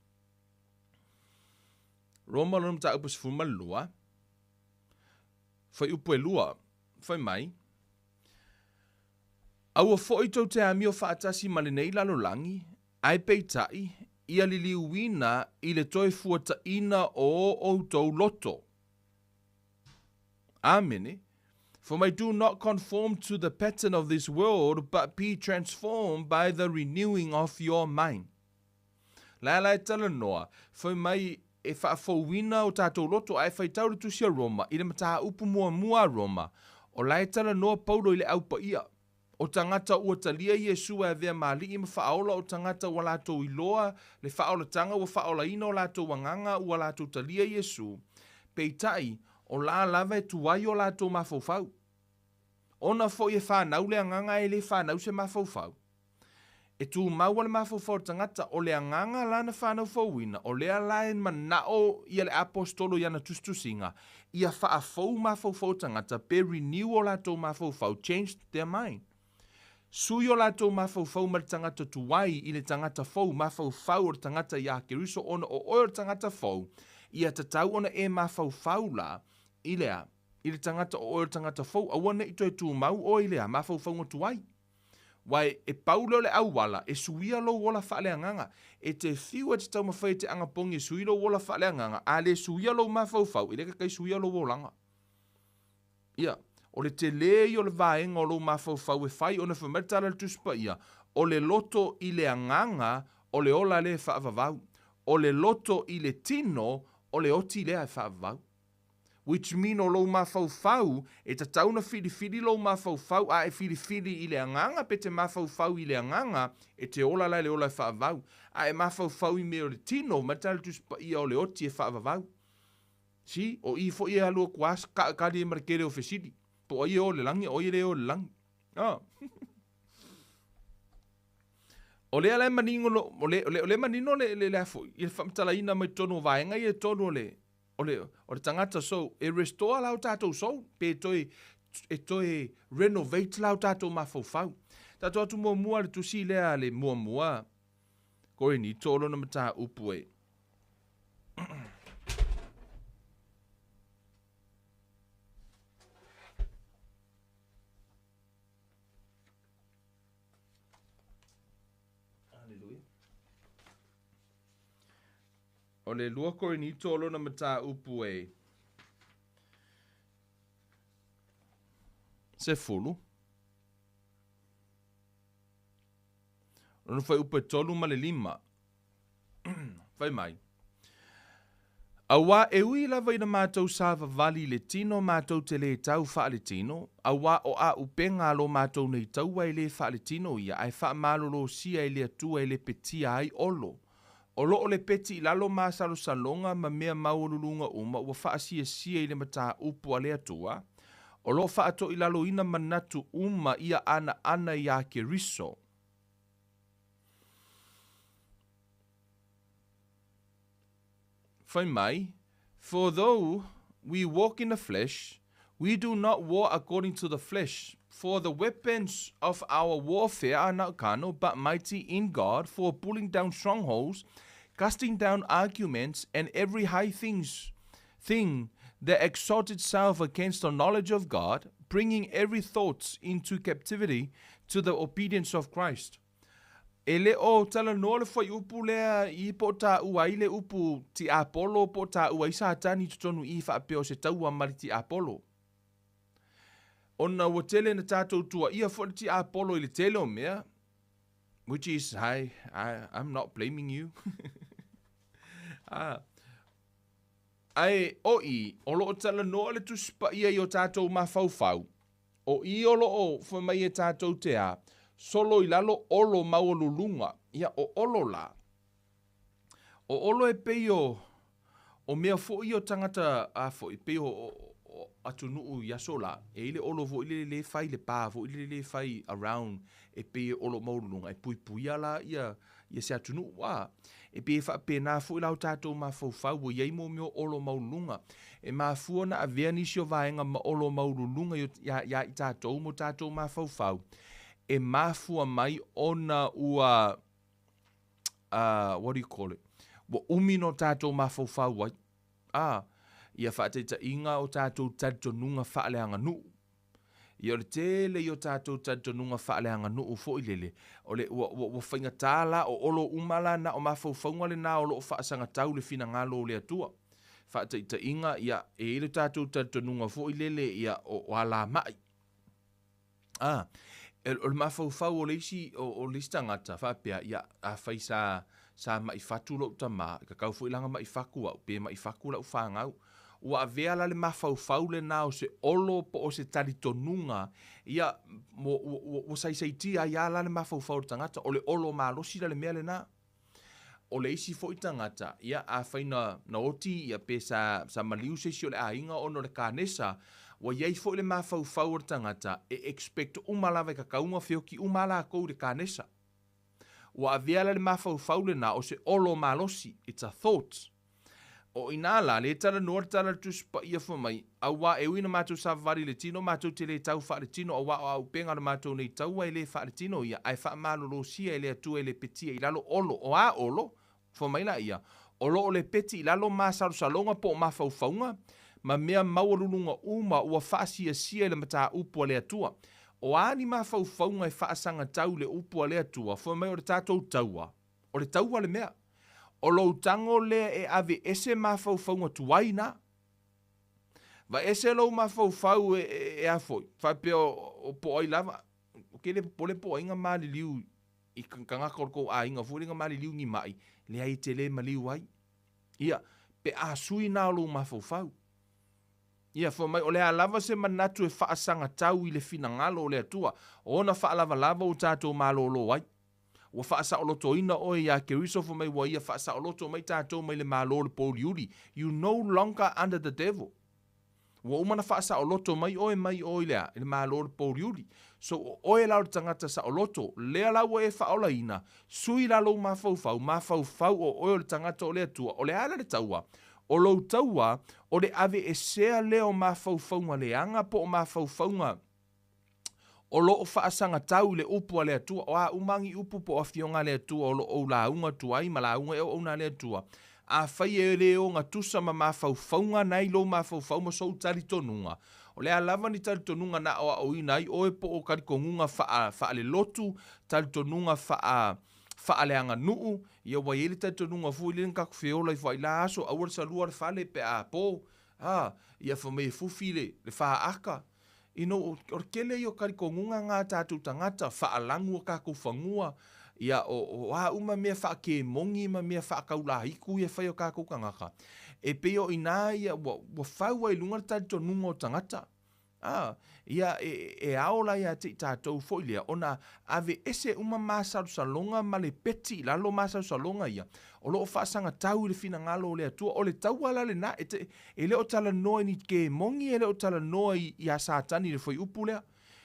Roma o lona mataupu 12, fuaiupu e 2, fai mai, Aua foi tou te amio faatasi ma lenei lalolagi, ae peitai, ia liliuina i le toe fuataina o outou loto. Amene. For mai do not conform to the pattern of this world, but be transformed by the renewing of your mind. La la e talanoa, fai mai e faafouina o tatou loto ae faitau le Tusi a Roma i le mataupu muamua a Roma, o la e talanoa Paulo i le Au Paia. O tagata ua talia Iesu e avea ma alii ma faaola o tagata ua latou iloa le faaolatanga ua faaolaina o latou agaga ua latou talia Iesu, peitai, o la lava e tuai o latou mafaufau. Ona foi e fanau le agaga ae le fanau se mafaufau. E tumau a le mafaufau o le tagata, o le agaga la na fanau fouina, o lea la e manao ia le Aposetolo i ana tusitusiga, ia faafou mafaufau o tagata, pe renew o latou mafaufau, change their mind. Sui o latou mafaufau mai le tagata tuai i le tagata fou, mafaufau o le tagata iā Keriso, ona o oe o le tagata fou, ia tatau ona e mafaufau la i le a? I le tagata o oe o le tagata fou, aua ne i toe tumau oe i le a? Mafaufauga tuai. Aua e pau lea o le auala e suia lou ola faaleagaga. E te fiu e te taumafai e te agapogi e sui lou ola faaleagaga, a le suia lou mafaufau, e le tatai suia lou olaga. Ia, o le telē ia o le vaega o lou mafaufau e fai ona fai mai le tala a le Tusi Paia, o le loto i le agaga o le ola lea e faavavau, o le loto i le tino o le oti lea e faavavau. Which mean o lou mafaufau, e tatau ona filifili lou mafaufau, a e filifili i le agaga pe te mafaufau i le agaga, e te ola la i le ola e faavavau. A e mafaufau i mea o le tino, mai le Tusi Paia o le oti e faavavau. See, o i foi e alu atu a kali ai ma le tele o fesili. Po o ai e o i le lagi, o ai e le o i le lagi. Ah. O lea la e manino, o le, o le, o le manino le, le, le a foi, i le faamatalaina mai totonu o vaega ia e tolu o le, o le, o le tagata so e restore la o tatou soul pe toe, e toe renovate la o tatou mafaufau. Tatou atu muamua le tusi lea le muamua Korinito o lona mataupu e. Hallelujah. O le lua Korinito o lona mataupu e sefulu. Lona fuaiupu e 3 ma le 5. Fai mai. Auā e ui lava ina mātou savavali i le tino mātou te lē tau faaletino, auā o āupega a lo mātou nei taua e lē faaletino ia, ae faamalolosia e le Atua e lepetia ai olo. O lo o lepeti i lalo masalosaloga ma mea maualuluga uma ua faasiasia i le mataupu a le Atua, o lo o faatoilaloina manatu uma ia anaana iā Keriso. Fai mai, For though we walk in the flesh, we do not war according to the flesh. For the weapons of our warfare are not carnal, but mighty in God for pulling down strongholds, Casting down arguments and every high things, thing that exalts itself against the knowledge of God, bringing every thought into captivity to the obedience of Christ. E le o talanoa le fuaiupu lea i po o taua ai le upu tiapolo po o taua ai Satani i totonu i i faapea o se taua ma le tiapolo. Ona ua tele na tatou tuaia foi le tiapolo i le tele o mea, which is, I, I, I'm not blaming you. ah. Ae o i, o lo o talanoa le Tusi Paia i o tatou mafaufau, o i o lo o fai mai e tatou te a, solo i lalo olo maualuluga, ia o olo la. O olo e pei o, o mea foi ia o tagata a foi, pei o, o, o atunuu i aso la, e i ai le olo foi lele le fai, le pa foi lele le fai around e pei e olo maualuluga, e puipuia la ia, ia se atunuu, a. E pei e faapena foi la o tatou mafaufau ua i ai mo mea o olo maualuluga. E mafua ona avea nisi o vaega ma olo maualuluga ia, ia i tatou mo tatou mafaufau, e mafua mai ona ua, uh, what do you call it? Ua umi no tatou mafaufau ai. A, ia faataitaiga o tatou talitonuga faaleaganuu. Ia o le tele ia o tatou talitonuga faaleaganuu foi lele, o le, ua, ua, ua faigata la, o olo uma la na o mafaufauga lena o lo o faasagatau le finagalo o le Atua. Faataitaiga, ia, e i ai le tatou talitonuga foi lele, ia, o, o alamai. A, o le mafaufau o le isi, o, o le isi tagata, faapea, ia, afai sa, sa ma'i fatu lo'u tamā, e tatau foi la ona ma'i fatu a'u, pe ma'i fatu la'u fanau. Ua avea la le mafaufau lenā o se olo po o se talitonuga, ia, mo, ua, ua, ua saisaitia ai lava la le mafaufau o le tagata, o le olo malosi la le mea lenā. O le isi foi tagata, ia, afai na, na oti, ia, pe sa, sa maliu se isi o le aiga ona o le kanesa, ua i ai foi le mafaufau o le tagata e expect uma lava e tatau ona feoti uma lava latou i le kanesa. Ua avea la le mafaufau lenā o se olo malosi, it's a thought. O inā la, lē talanoa le tala a le Tusi Paia fai mai, Auā e ui ina matou savavali i le tino, matou te lē tau faaletino, auā o auupega o le matou nei taua e lē faaletino ia, ae faamalolosia e le Atua e lepetia i lalo olo, o a olo? Fai mai laia, O lo o lepeti i lalo masalosaloga po o mafaufauga, ma mea maualuluga uma ua faasiasia i le mataupu a le Atua. O a ni mafaufauga e faasagatau i le upu a le Atua, fai mai o le tatou taua, O le taua le mea. O lou tago lea e ave ese mafaufauga tuai na. Vaese lou mafaufau e, e, e a foi, faapea o, o po o ai lava, ou te le popole po o ai na maliliu i tagata o le tou aiga foi lea na maliliu ni ma'i, leai e te le maliu ai. Ia, pe a sui na o lou mafaufau. Ia, fai mai, o le a lava se manatu e faasagatau i le finagalo o le Atua, o ona faalavalava ua tatou malōlō ai. Ua faasaolotoina oe iā Keriso fai mai ua ia faasaoloto mai tatou mai le Malo o le pouliuli. You no longer under the devil. Ua uma ona faasaoloto mai oe mai o i le a? I le Malo o le pouliuli. So o oe la o le tagata saoloto, lea la ua e faaolaina, sui la lou mafaufau, mafaufau o oe o le tagata o le Atua, o le a la le taua? O lou taua, o le aveesea lea o mafaufauga leaga po o mafaufauga O lo o faasagatau i le upu a le Atua, o a uma ni upu po o afioga a le Atua o lo o ou lauga atu ai ma lauga e auauna a le Atua, afai e le ogatusa ma mafaufauga na i lou mafaufau ma sou talitonuga, o le a lava ni talitonuga na aoaoina ai oe po o talitonuga faa, faalelotu, talitonuga faa, faaleaganuu, ia ua i ai le talitonuga foi lea na tatou feola ifo ai i la aso, aua le salua le fale pe a po, a, ia fai mai e fufi le, le faata. You know, o le tele ia o talitonuga na a tatou tagata, faalagu o tatou fanua, ia, o, o a uma mea faakemoni ma mea faataulaitu ia e fai e o tatou tagata, e pei o i ina ia ua, ua fau ai i luga le talitonuga o tagata. A, ia, e, e ao la ia te i tatou foi lea ona aveese uma masalosaloga ma le peti i lalo masalosaloga ia, o lo o faasagatau i le finagalo o le Atua. O le taua la lena, e, te, e le o talanoa i ni kemoni, e le o talanoa i, iā Satani i le fuaiupu lea.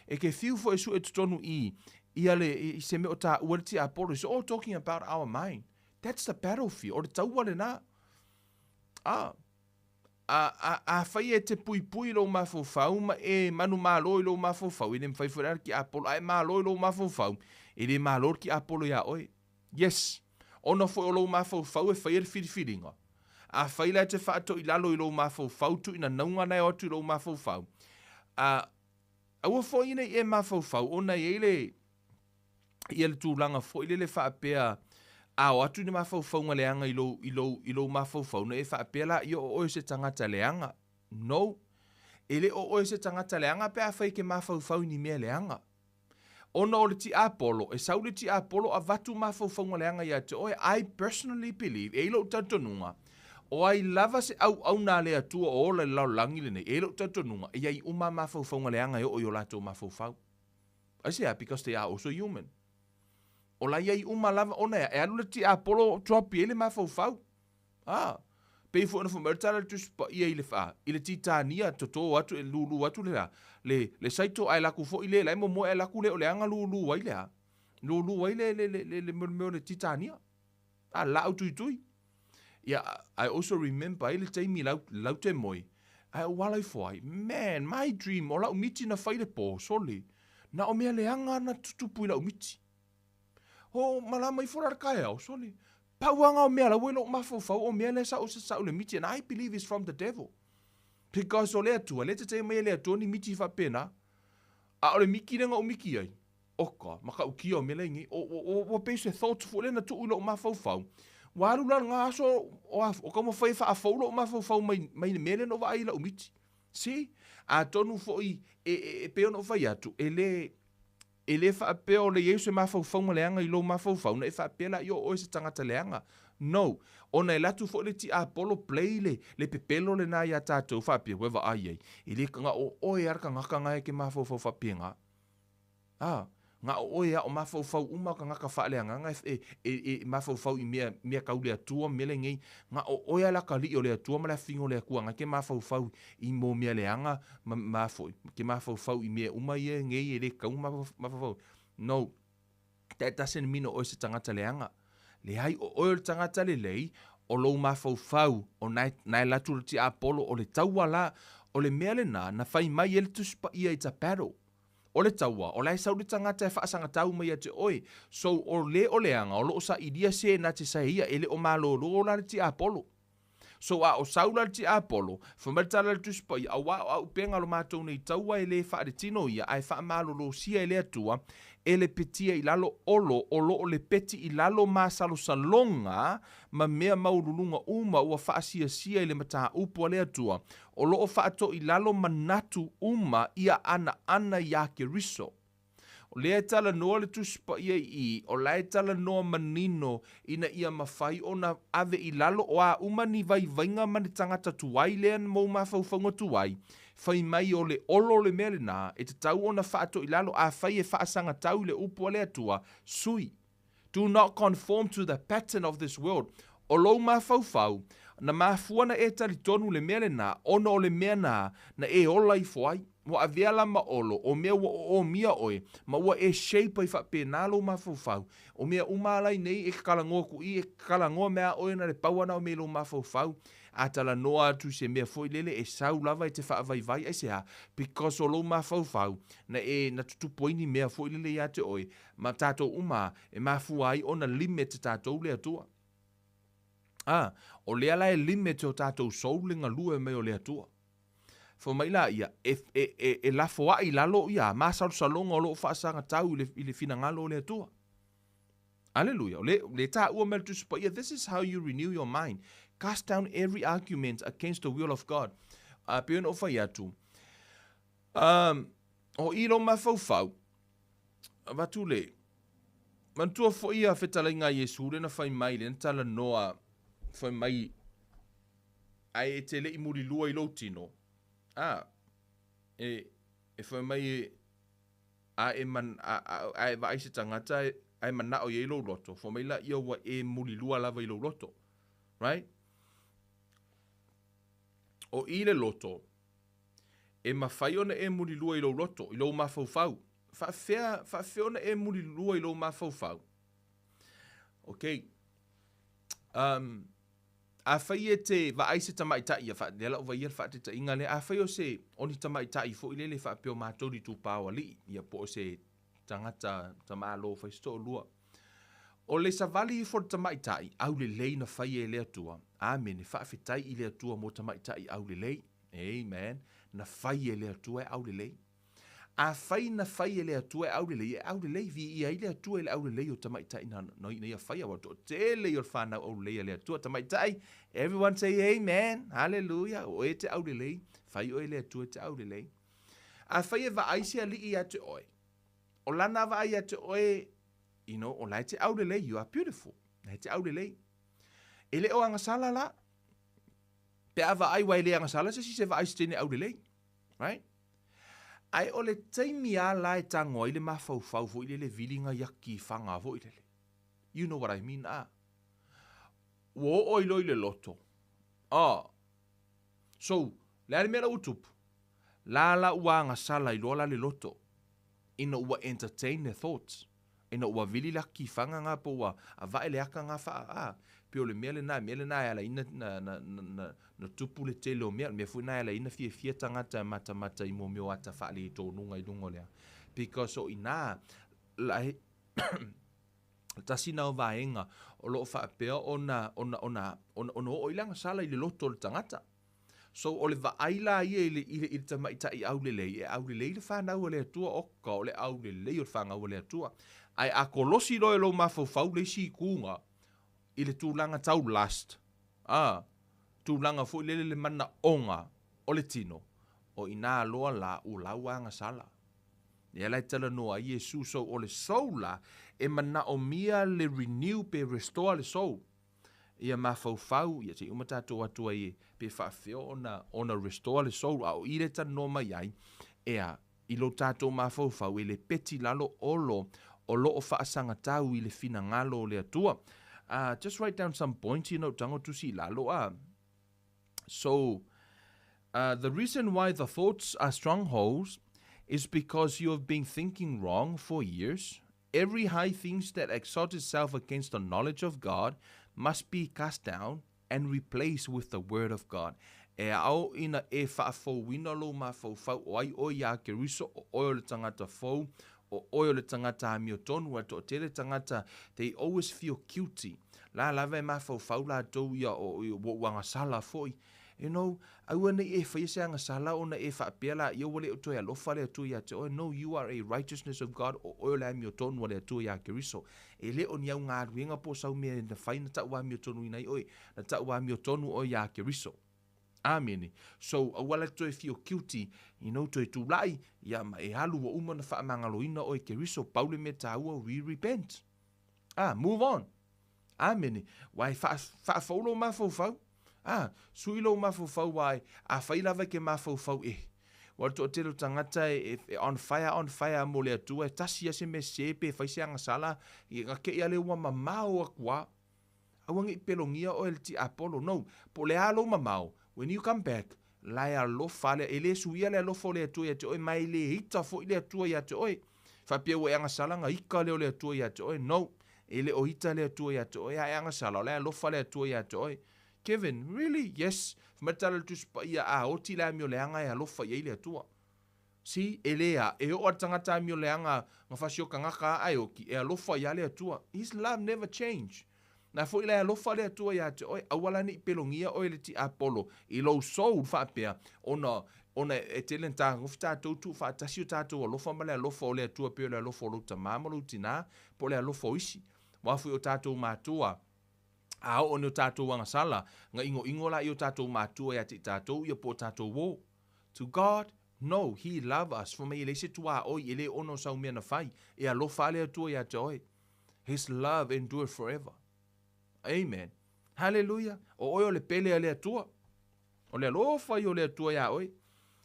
E te fiu foi e sue totonu i, ia le, i se mea o taua le tiapolo. It's all talking about our mind. That's the battlefield. O le taua lena. A, a, a, afai e te puipui i lou mafaufau ma e manumalo i lou mafaufau, e le mafai foi la le tiapolo, a e malo i lou mafaufau, e le malo le tiapolo iā oe. Yes. Ona foi o lou mafaufau e faia le filifiliga. Afai la e te faatoilalo i lou mafaufau tuuina nauga na e o atu i lou mafaufau, a, aua foi ne i e mafaufau ona e i ai le, ia le tulaga foi lele faapea, a o atu ni mafaufauga leaga i lou, i lou, i lou mafaufau, ona e faapea laia o oe o se tagata leaga. No. E le o oe o se tagata leaga pe afai e te mafaufau i ni mea leaga. Ona o le tiapolo, e sau le tiapolo avatu mafaufauga leaga ia te oe, I personally believe, e i ai lou talitonuga, o ai lava se auauna a le Atua o ola i le lalolagi lenei, e i ai lou talitonuga, e i ai uma mafaufauga leaga e oo i o latou mafaufau. Aisea? Because they are also human. O la i ai uma lava, ona e alu le tiapolo drop i ai le mafaufau. A, pei foi ona fai mai le tala a le Tusi Paia i le, a, i le Titania, toto atu, e lulu atu le, a, le, le saito, ae laku foi le, la e momoe ae laku le o leaga lulu ai le, a, lulu ai le, le, le, le, le mea o le Titania. A, laau tuitui. Ia, I also remember ai le taimi lau, lau te moe, ae ou ala ifo ai, man, my dream, o lau miti na fai le po, sole, na o mea leaga na tutupu i lau miti. Ho, malama ifo la le kaeao, sole, pau anga o mea la ua i lou mafaufau o mea lea sa ou sasau le miti, and I believe it's from the devil. Because o le Atua, le tetee mai e le Atua ni miti faapena. A o le miki lea na ou miki ai, oka, matautia o mea la i nei, o, o, o, ua pei se thought foi lea na tuu i lou mafaufau, ua alu la lena aso, o, a, o taumafai e faafou lou mafaufau mai, mai le mea lea na ou vaai i lau miti. See? Atonu foi, e, e, e pei ona ou fai atu, e le, E le faapea o le i ai o se mafaufauga leaga i lou mafaufau, na e faapea la i o oe se tagata leaga. No. Ona e latu foi le tiapolo play le, le pepelo lena iā tatou faapea, ua e vaai ai, e le na o oe a le tagata na e ke mafaufau faapena. A, na o oe a o mafaufau uma o tagata faaleagaga e, e, e, e mafaufau i mea, mea tau le Atua ma mea lenei, na o oe a le atalii o le Atua ma le afiga o le Atua na e ke mafaufau i mo mea leaga ma, ma foi, ke mafaufau i mea uma ia nei e le tatau ona mafaufau. No. That doesn't mean o oe se tagata leaga. Leai, o oe o le tagata lelei, o lou mafaufau, o na e, na e latu le tiapolo, o le taua la, o le mea lena, na fai mai e le Tusi Paia it's a battle. O le taua, o la e sau le tagata e faasagatau mai ia te oe. So, o le o leaga, o lo o sailia se na te sae ia, e le o malolo la le tiapolo. So a o Saula le tiapolo, fai mai le tala a le Tusi Paia, auā o auupega o lo matou nei taua e lē faaletino ia, ae faamalolosia e le Atua, e lepetia i lalo olo, o lo o lepeti i lalo masalosaloga ma mea maualuluga uma ua faasiasia i le mataupu a le Atua, o lo o faatoilalo manatu uma ia anaana iā Keriso. O lea e talanoa le Tusi Paia i i, o la e talanoa manino ina ia mafai ona ave i lalo o a uma ni vaivaiga ma ni tagata tuai lea mou mafaufauga tuai, fai mai o le olo le mea lena, e tatau ona faatoilalo afai e faasagatau i le upu a le Atua, sui. Do not conform to the pattern of this world. O lou mafaufau, na mafua na e talitonu le mea lena, ona o le mea na, na e ola ifo ai. Ua avea la ma olo, o mea ua oomia oe, ma ua e shape ai faapena lou mafaufau. O mea uma ala i nei e talanoa ku i, e talanoa mea a oe na le pau ana o mea i lou mafaufau. A talanoa atu i se mea foi lele e sau lava e te faavaivai, aisea? Because o lou mafaufau, na e, na tutupu ai ni mea foi lele ia te oe, Ma tatou uma e mafua ai ona limit tatou le Atua. A, o lea la e limit o tatou soul le galue mai o le Atua. Fai mai la ia, e, e, e, e lafoai i lalo ia masalosaloga o lo o faasagatau i le, i le finagalo o le Atua. Aleluia. O le, le taua mai le Tusi Paia, this is how you renew your mind. Cast down every argument against the will of God. A, pei ona ou fai atu, um, o i lou mafaufau, Avatu le. Manatua foi a fetalaiga a Iesu lea na fai mai, lea na talanoa, fai mai, ae e te le i mulilua i lou tino, a, e, e fai mai e, a e, man, a, a, a e vaai se tagata ae manao i ai lou loto, fai mai laia ua e mulilua lava i lou loto. Right? O i le loto, E mafai ona e mulilua i lou loto, i lou mafaufau. Faafefea, faafefea ona e mulilua i lou mafaufau? Ok. Um, afai e te vaai se tamaitai, ia, lea la ou vaai le faataitaiga lea, afai o se, o ni tamaitai foi lele faapea o matou ni tupao alii, ia po o se tagata tamalo fai se toalua. O le savali ifo o le tamaitai aulelei na faia e le Atua. Amene. Faafetai i le Atua mo tamaitai aulelei. Amen. Na fai e le Atua e aulelei. Afai na fai e le Atua e aulelei, e aulelei, viia ai le Atua i le aulelei o tamaitai na, na, na ia faia, aua o le toatele ia o le fanau aulelei a le Atua. Tamaitai, everyone say amen, hallelujah, o oe e te aulelei, fai oe e le Atua e te aulelei. Afai e vaai se alii ia te oe, o lana vaai ia te oe, you know, o la e te aulelei, you are beautiful, la e te aulelei. E le o agasala la, pe a vaai, aua e le agasala se isi e vaai i se teine aulelei, right? Ae o le taimi a la e tago ai le mafaufau foi lele viliga i aki faga foi lele. You know what I mean, a? Ua oo ai loa i le loto. A. So, le a le mea la ua tupu? La la ua agasala ai loa la le loto. Ina ua entertain the thoughts. Ina ua vili le aki faga nga po ua avae le aka nga faa a. Pei o le mea lena, mea lena e ala ai na, na, na, na, na tupu le tele o mea. O le mea foi lena e ala ai na fiafia tagata e matamata i mo mea o ata faaletonuga i luga o le a. Because o ina, la e, tasi na o vaega o lo o faapea ona, ona, ona, ona, ona oo ai le agasala i le loto o le tagata. So o le vaai la ia i le, i le, i le tamaitai aulelei, e aulelei le fanau a le Atua, oka, o le aulelei o le fanau a le Atua. Ae a kolosi loa e lou mafaufau le isi ituga i le tulaga tau lust, a, tulaga foi lele le manaoga o le tino, o ina loa la ua la ua agasala. Lea la e talanoa ai Iesu, so o le soul la, e manaomia le renew pe restore le soul. Ia mafaufau, ia se i uma tatou atu ai e, pe faafefea ona, ona restore le soul, a o i le talanoa mai ai, ea, i lo tatou mafaufau e le peti lalo olo o lo o faasagatau i le finagalo o le Atua. Uh, just write down some points here, no tago tusi i lalo, a. So, uh, the reason why the thoughts are strongholds is because you have been thinking wrong for years. Every high thing that exalts itself against the knowledge of God must be cast down and replaced with the word of God. E ao ina e faafouina lou mafaufau o ai oe iā Keriso, o oe o le tagata fou, o oe o le tagata amiotonu, a toatele tagata, they always feel guilty. La lava e mafaufau latou ia o ua ou agasala foi. You know, aua ne i e faia se agasala ona e faapea laia ua le o toe alofa le Atua ia te oe. No, you are a righteousness of God, o oe o le amiotonu a le Atua iā Keriso. E le o ni au galuega po o sau mea na fai na tau amiotonuina ai oe, na tau amiotonu oe iā Keriso. Amene. So, aua la toe fio guilty, you know, toe tulai, ia ma e alu ua uma ona faamagaloina oe e Keriso, pau le mea taua, we repent. Ah, move on. Amene. Ua e faa, faafou lou mafaufau. Ah, sui lou mafaufau ua e, afai lava e ke mafaufau e. Ua le toatele o tagata e, e, e on fire, on fire mo le Atua, e tasi ia se mea sese pe fai se agasala, i nga kei ale ua mamao aku a. Aua ne i pelogia oe e le tiapolo. No, po o le a lou mamao, when you come back, la e alofa le, e le suia le alofa o le Atua ia te oe, ma e le ita foi le Atua ia te oe. Faapea ua e agasala na ika lea o le Atua ia te oe. No, e le o ita le Atua ia te oe, a e agasala, o la e alofa le Atua ia te oe. Kevin, really? Yes. Fai mai le tala o le Tusi Paia, a oti le amioleaga e alofa i ai le Atua. See, e le a, e oo a le tagata amioleaga na fasioka gaka a e oki, e alofa ia le Atua. His love never change. Na foi la e alofa le Atua ia te oe, aua la ne i pelogia oe e le tiapolo i lou soul faapea, ona, ona e tele na tagofi tatou tuufaatasi o tatou alofa ma le alofa o le Atua pei o le alofa o lou tamā ma lou tinā, po o le alofa o isi. Aua foi o tatou matua, a oo nei o tatou agasala, na inoino laia o tatou matua ia te i tatou ia po o tatou uō. To God, no, He love us, fai mai e leai se tuaoi, e le ono sau mea na fai, e alofa le Atua ia te oe. His love endure forever. Amen. Hallelujah. O oe o le pele a le Atua. O le alofa ia o le Atua iā oe.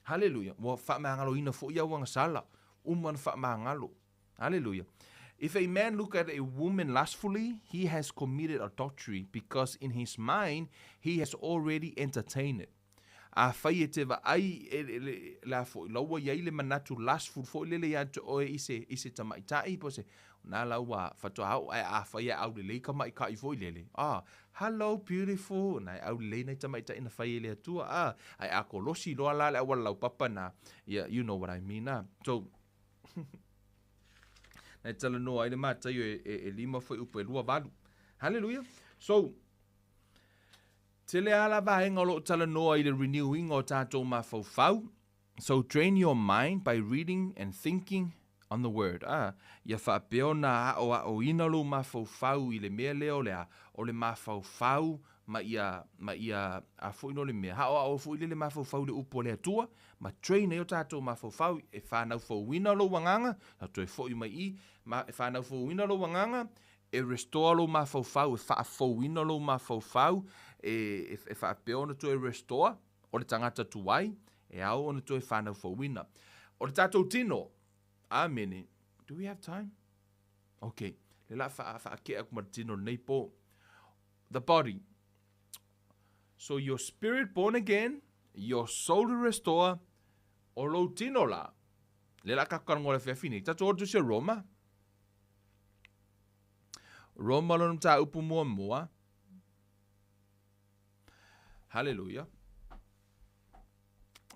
Hallelujah. Ua faamagaloina foi au agasala. Uma ona faamagalo. Hallelujah. If a man look at a woman lustfully, he has committed adultery because in his mind he has already entertained it. Afai e te vaai e, e, le, la foi, la ua i ai le manatu lustful foi lele ia te oe i se, i se tamaitai, po se, na la ua faatoa ao, ae afai e aulelei ka maikaʻi foi lele, ah, hello beautiful, na e aulelei nai tamaitai na fai e le Atua, ah, ae a kolosi loa la le auala laupapa na, yeah, you know what I mean, ah. So, Na e talanoa ai le Mataio e, e, e 5 fuaiupu e 28. Haleluia. So, tele lava la vaega o lo o talanoa i le renew-ina o tatou mafaufau. So train your mind by reading and thinking on the word. Ah, ia faapea ona aoaoina lou mafaufau i le mea lea o le a? O le mafaufau ma ia, ma ia, a foi no le mea, aoao foi lea le mafaufau i le upu a le Atua, ma train ai o tatou mafaufau e fanau fouina lou agaga, na toe foi mai i, ma e fanau fouina lou agaga, e restore lou mafaufau, e faafouina lou mafaufau, e, e, e faapea ona toe restore, o le tagata tuai, e ao ona toe fanau fouina. O le tatou tino, Amene. Do we have time? Okay. Le la wha, whaakea aku ma le tino nei po. The body. So your spirit born again, your soul to restore, o lou tino la. Le la ka karango le whiawhi nei. Tatou ora tusi Roma. Roma lona tā upu mua mua. Hallelujah.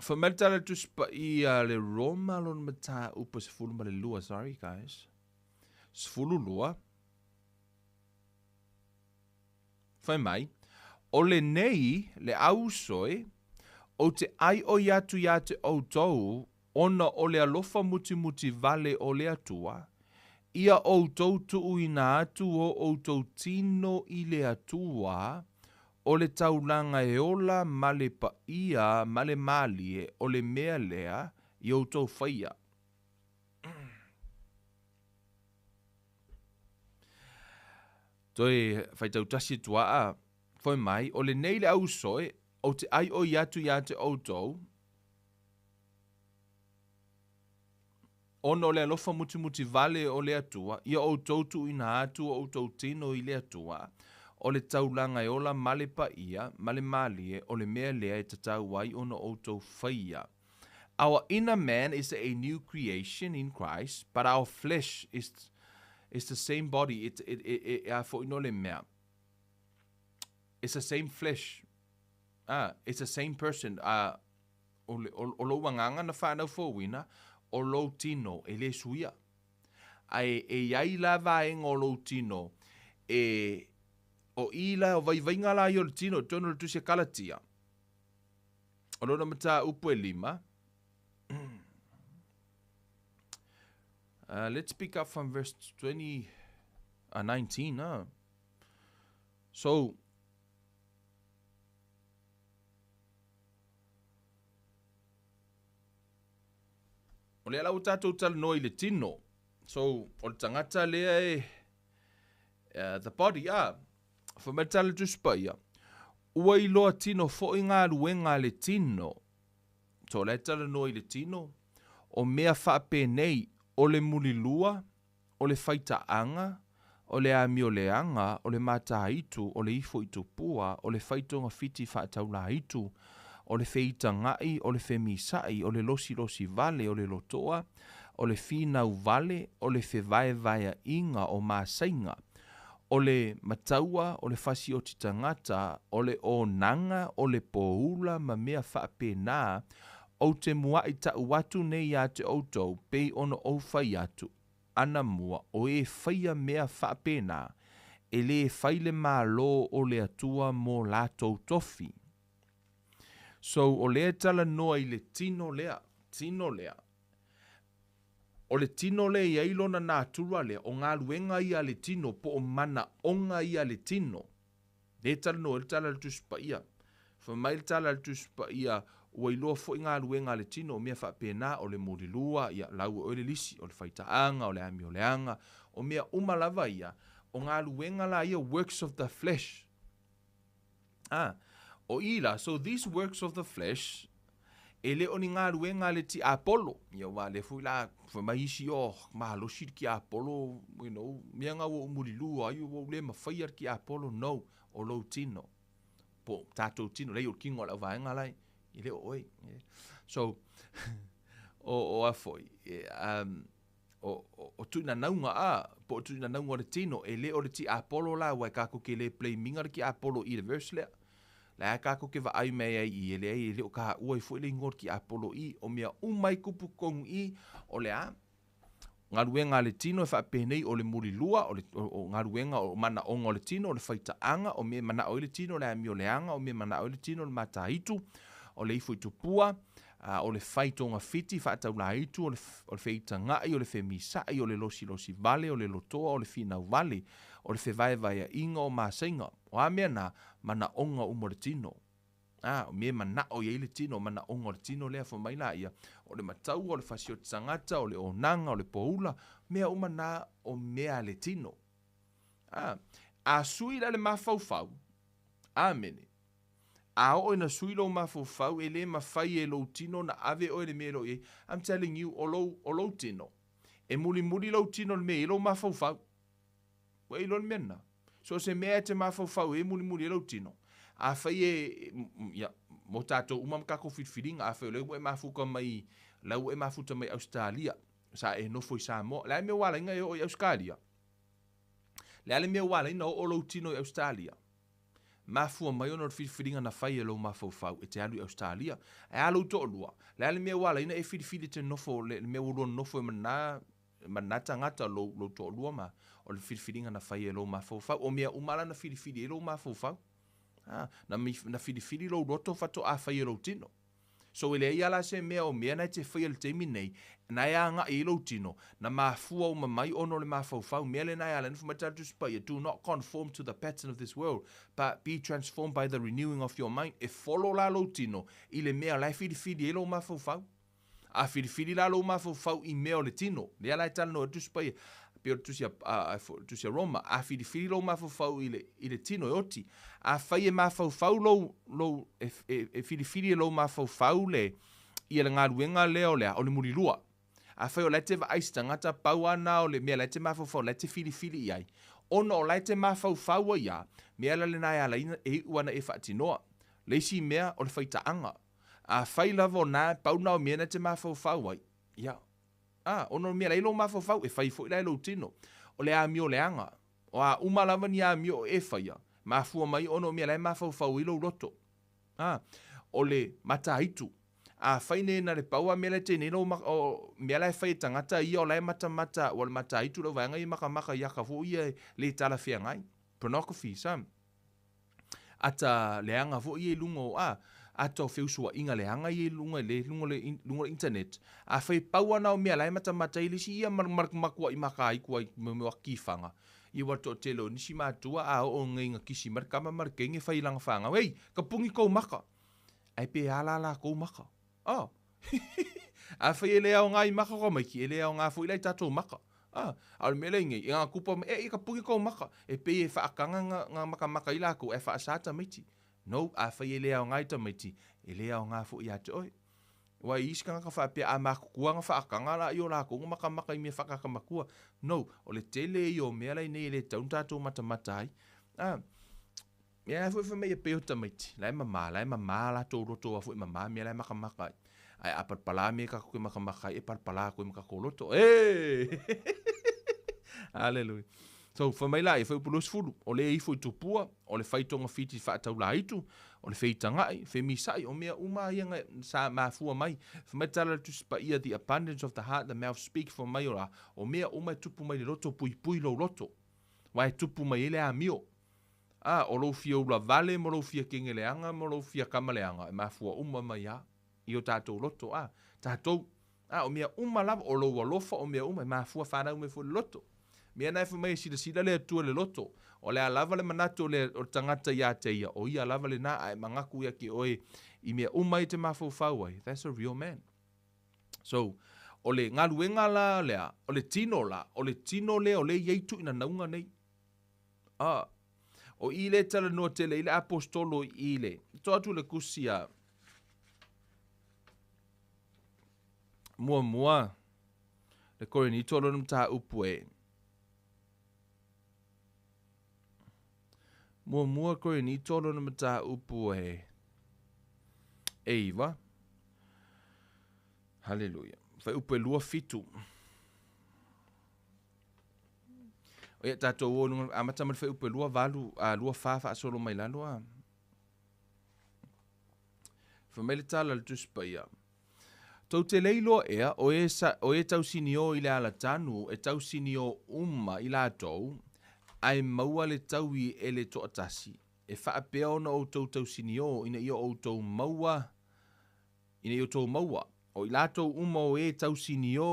Fai mai le tala le Tusi Paia le Roma lona mataupu 12, sorry guys. 12. Fai mai, o lenei le auso e, ou te ʻaiʻoi atu iā te ʻoutou ona o le alofa mutimuti wale o le Atua, ia ʻoutou tuuina atu o ʻoutou tino i le Atua, o le taulaga e ola ma le paia ma le mālie o le mea lea i ʻoutou faia. Toe faitau tasi atu aa, fai mai, o lenei le auso e, ou te ʻaiʻoi atu iā te ʻoutou, ona o le alofa mutimuti wale o le Atua, ia ʻoutou tuuina atu o ʻoutou tino i le Atua, o le taulaga e ola ma le paia, ma le mālie, o le mea lea e tatau ai ona ʻoutou faia. Our inner man is a new creation in Christ, but our flesh is, is the same body. It, it, it, it, a foi no le mea. It's the same flesh. Ah, it's the same person. Ah, o, le, o, o lou agaga na whanau fouina, o lou tino, e le suia. Ae e iai la vaega o lou tino, e, o i la, o vaivaiga la ia o le tino, i totonu o le tusi a Kalatia. O lona mataupu e lima. Let's pick up from verse 20, 19. So, o lea la ua tatou talanoa i le tino. So, o le tagata lea e, the body, ah, fai mai le tala Tusi Paia, ua iloa tino foi galuega a le tino. So, o lea e talanoa i le tino, o mea faapenei, o le mulilua, o le faitaaga, o le amioleaga, o le mataitu, o le ifo i tupua, o le faitogafiti faataulaitu, o le feitagaʻi, o le femisaʻi, o le losilosi vale, o le lotoa, o le finau vale, o le fevaevaeaʻiga o masaiga, o le mataua, o le fasioti tagata, o le onaga, o le poula ma mea faapena, ou te muaʻi taʻu atu nei iā te ʻoutou, pei ona ou fai atu, anamua, o e faia mea faapena, e lē fai le Malo o le Atua mo latou tofi. So, o lea e talanoa i le tino lea, tino lea. O le tino lea e i ai lona natura lea, o galuega ia a le tino, po o manaʻoga ia a le tino. Lea e talanoa ai le tala a le Tusi Paia. Fai mai le tala a le Tusi Paia, ua iloa foi galuega a le tino, o mea faapena, o le mulilua, ia, lau e oe le lisi, o le faitaaga, o le amioleaga, o mea uma lava ia, o galuega la ia, works of the flesh. Ah, o i la, so these works of the flesh, e le o ni galuega a le tiapolo. Ia aua lea foi la, fai mai isi, oh, malosi le tiapolo, you know, mea nga ua ou mulilua ai, ua ou le mafaia le tiapolo. No, o lou tino. Po o tatou tino, leai o le kino a le auvaega la e, e le o oe. So, o, o a foi, e, um, o, o, o tuinanauga a, po o tuinanauga o le tino, e le o le tiapolo la, aua e kakou ke le blame ina le tiapolo i le verse lea. La e kakou ke vaai mai ai i, e leai e le o kaua ai foi le igoa o le tiapolo i, o mea uma ai kupu totonu i, o le a? galuega a le tino e faapenei, o le mulilua, o le o, o galuega o manaoga o le tino, o le faitaaga, o mea e manao ai le tino, o le amio leaga, o mea e manao ai le tino, o le mataitu, o le ifo i tupua, a, o le fai togafiti, faataulaitu, o le, o le feitaga'i, o le femisa'i, o le losilosi vale, o le lotoa, o le finau vale, o le fevaevaea'iga, o masaiga. O a mea na, manaoga uma o le tino. A, o mea e manao i ai le tino, manaoga o le tino lea, fai mai laia, o le mataua, o le fasioti tagata, o le onaga, o le poula, mea uma na o mea a le tino. A, a sui la le mafaufau, amene. A oo ina sui lou mafaufau, e le mafai e lou tino na ave oe le mea e lo i ai. I'm telling you, o lou, o lou tino, e mulimuli lou tino i le mea e i ai lou mafaufau. Ua e iloa le mea lena? So o se mea e te mafaufau ai e mulimuli ai lou tino. Afai e, ia, mo tatou uma ma tatou filifiliga, afai o lea ua e mafuta mai, la ua e mafuta mai Ausetalia, sa e nofo i Samoa, o le a le mea ua ala ai ona e oo i Ausetalia? Le a le mea ua ala ai ona oo lou tino i Ausetalia? Mafua mai ona o le filifiliga na fai e lou mafaufau e te alu i Ausetalia. Ae a lou toalua? Le a le mea ua ala ai ona e filifili e te nofo, le mea ua lua nonofo ai ma lena ma lena tagata, lou, lou toalua ma, o le filifiliga na fai e lou mafaufau. O mea uma la na filifili ai lou mafaufau. A, na, na filifili lou loto faatoa fai e lou tino. So e leai lava la se mea o mea na e te faia i le taimi nei, na e agai ai lou tino, na mafua uma mai ona o le mafaufau. Mea lena e ala ai ona fai mai le Tala Tusi Paia, Do not conform to the pattern of this world, but be transformed by the renewing of your mind. E follow la lou tino i le mea la e filifili ai lou mafaufau. A filifili la lou mafaufau i mea o le tino, lea la e talanoa ai le Tusi Paia, pei o le Tusi a, a, a, Tusi a Roma, a filifili lou mafaufau i le, i le tino e oti. Afai e mafaufau lou, lou, e, e, e filifili e lou mafaufau le, ia le galuega lea o le a, o le mulilua. Afai o la e te vaai i se tagata, pau lava na o le mea la e te mafaufau, la e te filifili i ai, ona o la e te mafaufau ai a, mea la lena e ala ai e iu ana e faatinoa. Le isi mea, o le faitaaga. Afai lava o na, pau na o mea na e te mafaufau ai, ia, a, ona o mea la e i lou mafaufau, e fai foi la e lou tino. O le amio leaga. O a uma lava ni amio o e faia, mafua mai ona o mea la e mafaufau ai lou loto. A, o le mataitu. Afai nei na le pau a mea la e te nei lou, o, mea la e fai e tagata ia o la e matamata, ua le mataitu lau vaega ia makamaka i aka foi ia e le talafeagai. Pornography, sa. Ata leaga foi ia i luga o, a, ata o feusuaiga leaga ia i luga i le, luga o le, luga o le internet. Afai e pau ana o mea la e matamata ai le isi ia ma, ma, matuai makaiku ai mo mea o akifaga. Ia ua toatele o nisi matua a oo nei ina kisi mai le tama ma le teine fai i lana fanau, Ei, ka puni kou maka! Ae pe a la lakou maka? Oh! Afai e le aoga i maka o tamaiti, e le aoga foi la i tatou maka. Ah, a o le mea lea i nei, i ngā kupa, e, i ka puni kou maka, e pei e whaakanga ngā, ngā makamaka i lākou, e whaasā tamaiti. No, afai e le aoga i tamaiti, e le aoga foi ia te oe. Wa i isi tagata faapea, a matutua na whaakanga la i o lākou ngā makamaka i mea whakaka matua. No, o le tele ia o mea la i nei e le tau na tātou matamata ai. Ah, Mea la foi fai mai e pei o tamaiti, la e mamā, la e mamā latou loto a foi mamā mea la e makamaka ai. Ae a palapala mea kakou ke makamaka ai, e palapala koe ma kakou loto. E! Hallelujah. So, fai mai la, e fai upu 20, o le ifo i tupua, o le fai togafiti faataulaitu, o le feitaga'i, femisa'i, o mea uma ia na sa mafua mai. Fai mai tala le Tusi Paia, the abundance of the heart the mouth speak, fai mai o la, o mea uma e tupu mai le loto, puipui lou loto. Wa e tupu mai ai le amio. Ā, o lou fia ula vale ma lou fia kenge leaga ma lou fia kama leaga e mafua uma mai a i o tātou loto, ā, tātou, ā, o mea uma lava, o lou alofa, o mea uma e mafua whanau mai foi le loto. Mea na e fai mai e silasila le Atua i le loto, o le a lava le manatu o le, o le tagata iā te ia, o ia lava lena, a e mangaku ia ki oe i mea uma i te mafaufau ai, that's a real man. So, o le galuega la lea, o le tino la, o le tino lea o lea i ai tuuinanauga nei. A, o i le talanoa tele i le aposetolo i le, to atu le kusi a muamua le Korinito lona mataupu e. Muamua Korinito lona mataupu e. E iva. Haleluia. Fuaiupu e 27. O ia tatou o luga, amata mai le fuaiupu e 28, a 24 faasolo mai lalo a. Fai mai le tala a le Tusi Paia. Tou te le iloa ea, o e, sa, o e tausiniō i le alatanu, e tausiniō uma i latou, ae maua le taui e le toatasi. E faapea ona outou tausiniō ina ia outou maua, ina ia outou maua. O i latou uma o e tausiniō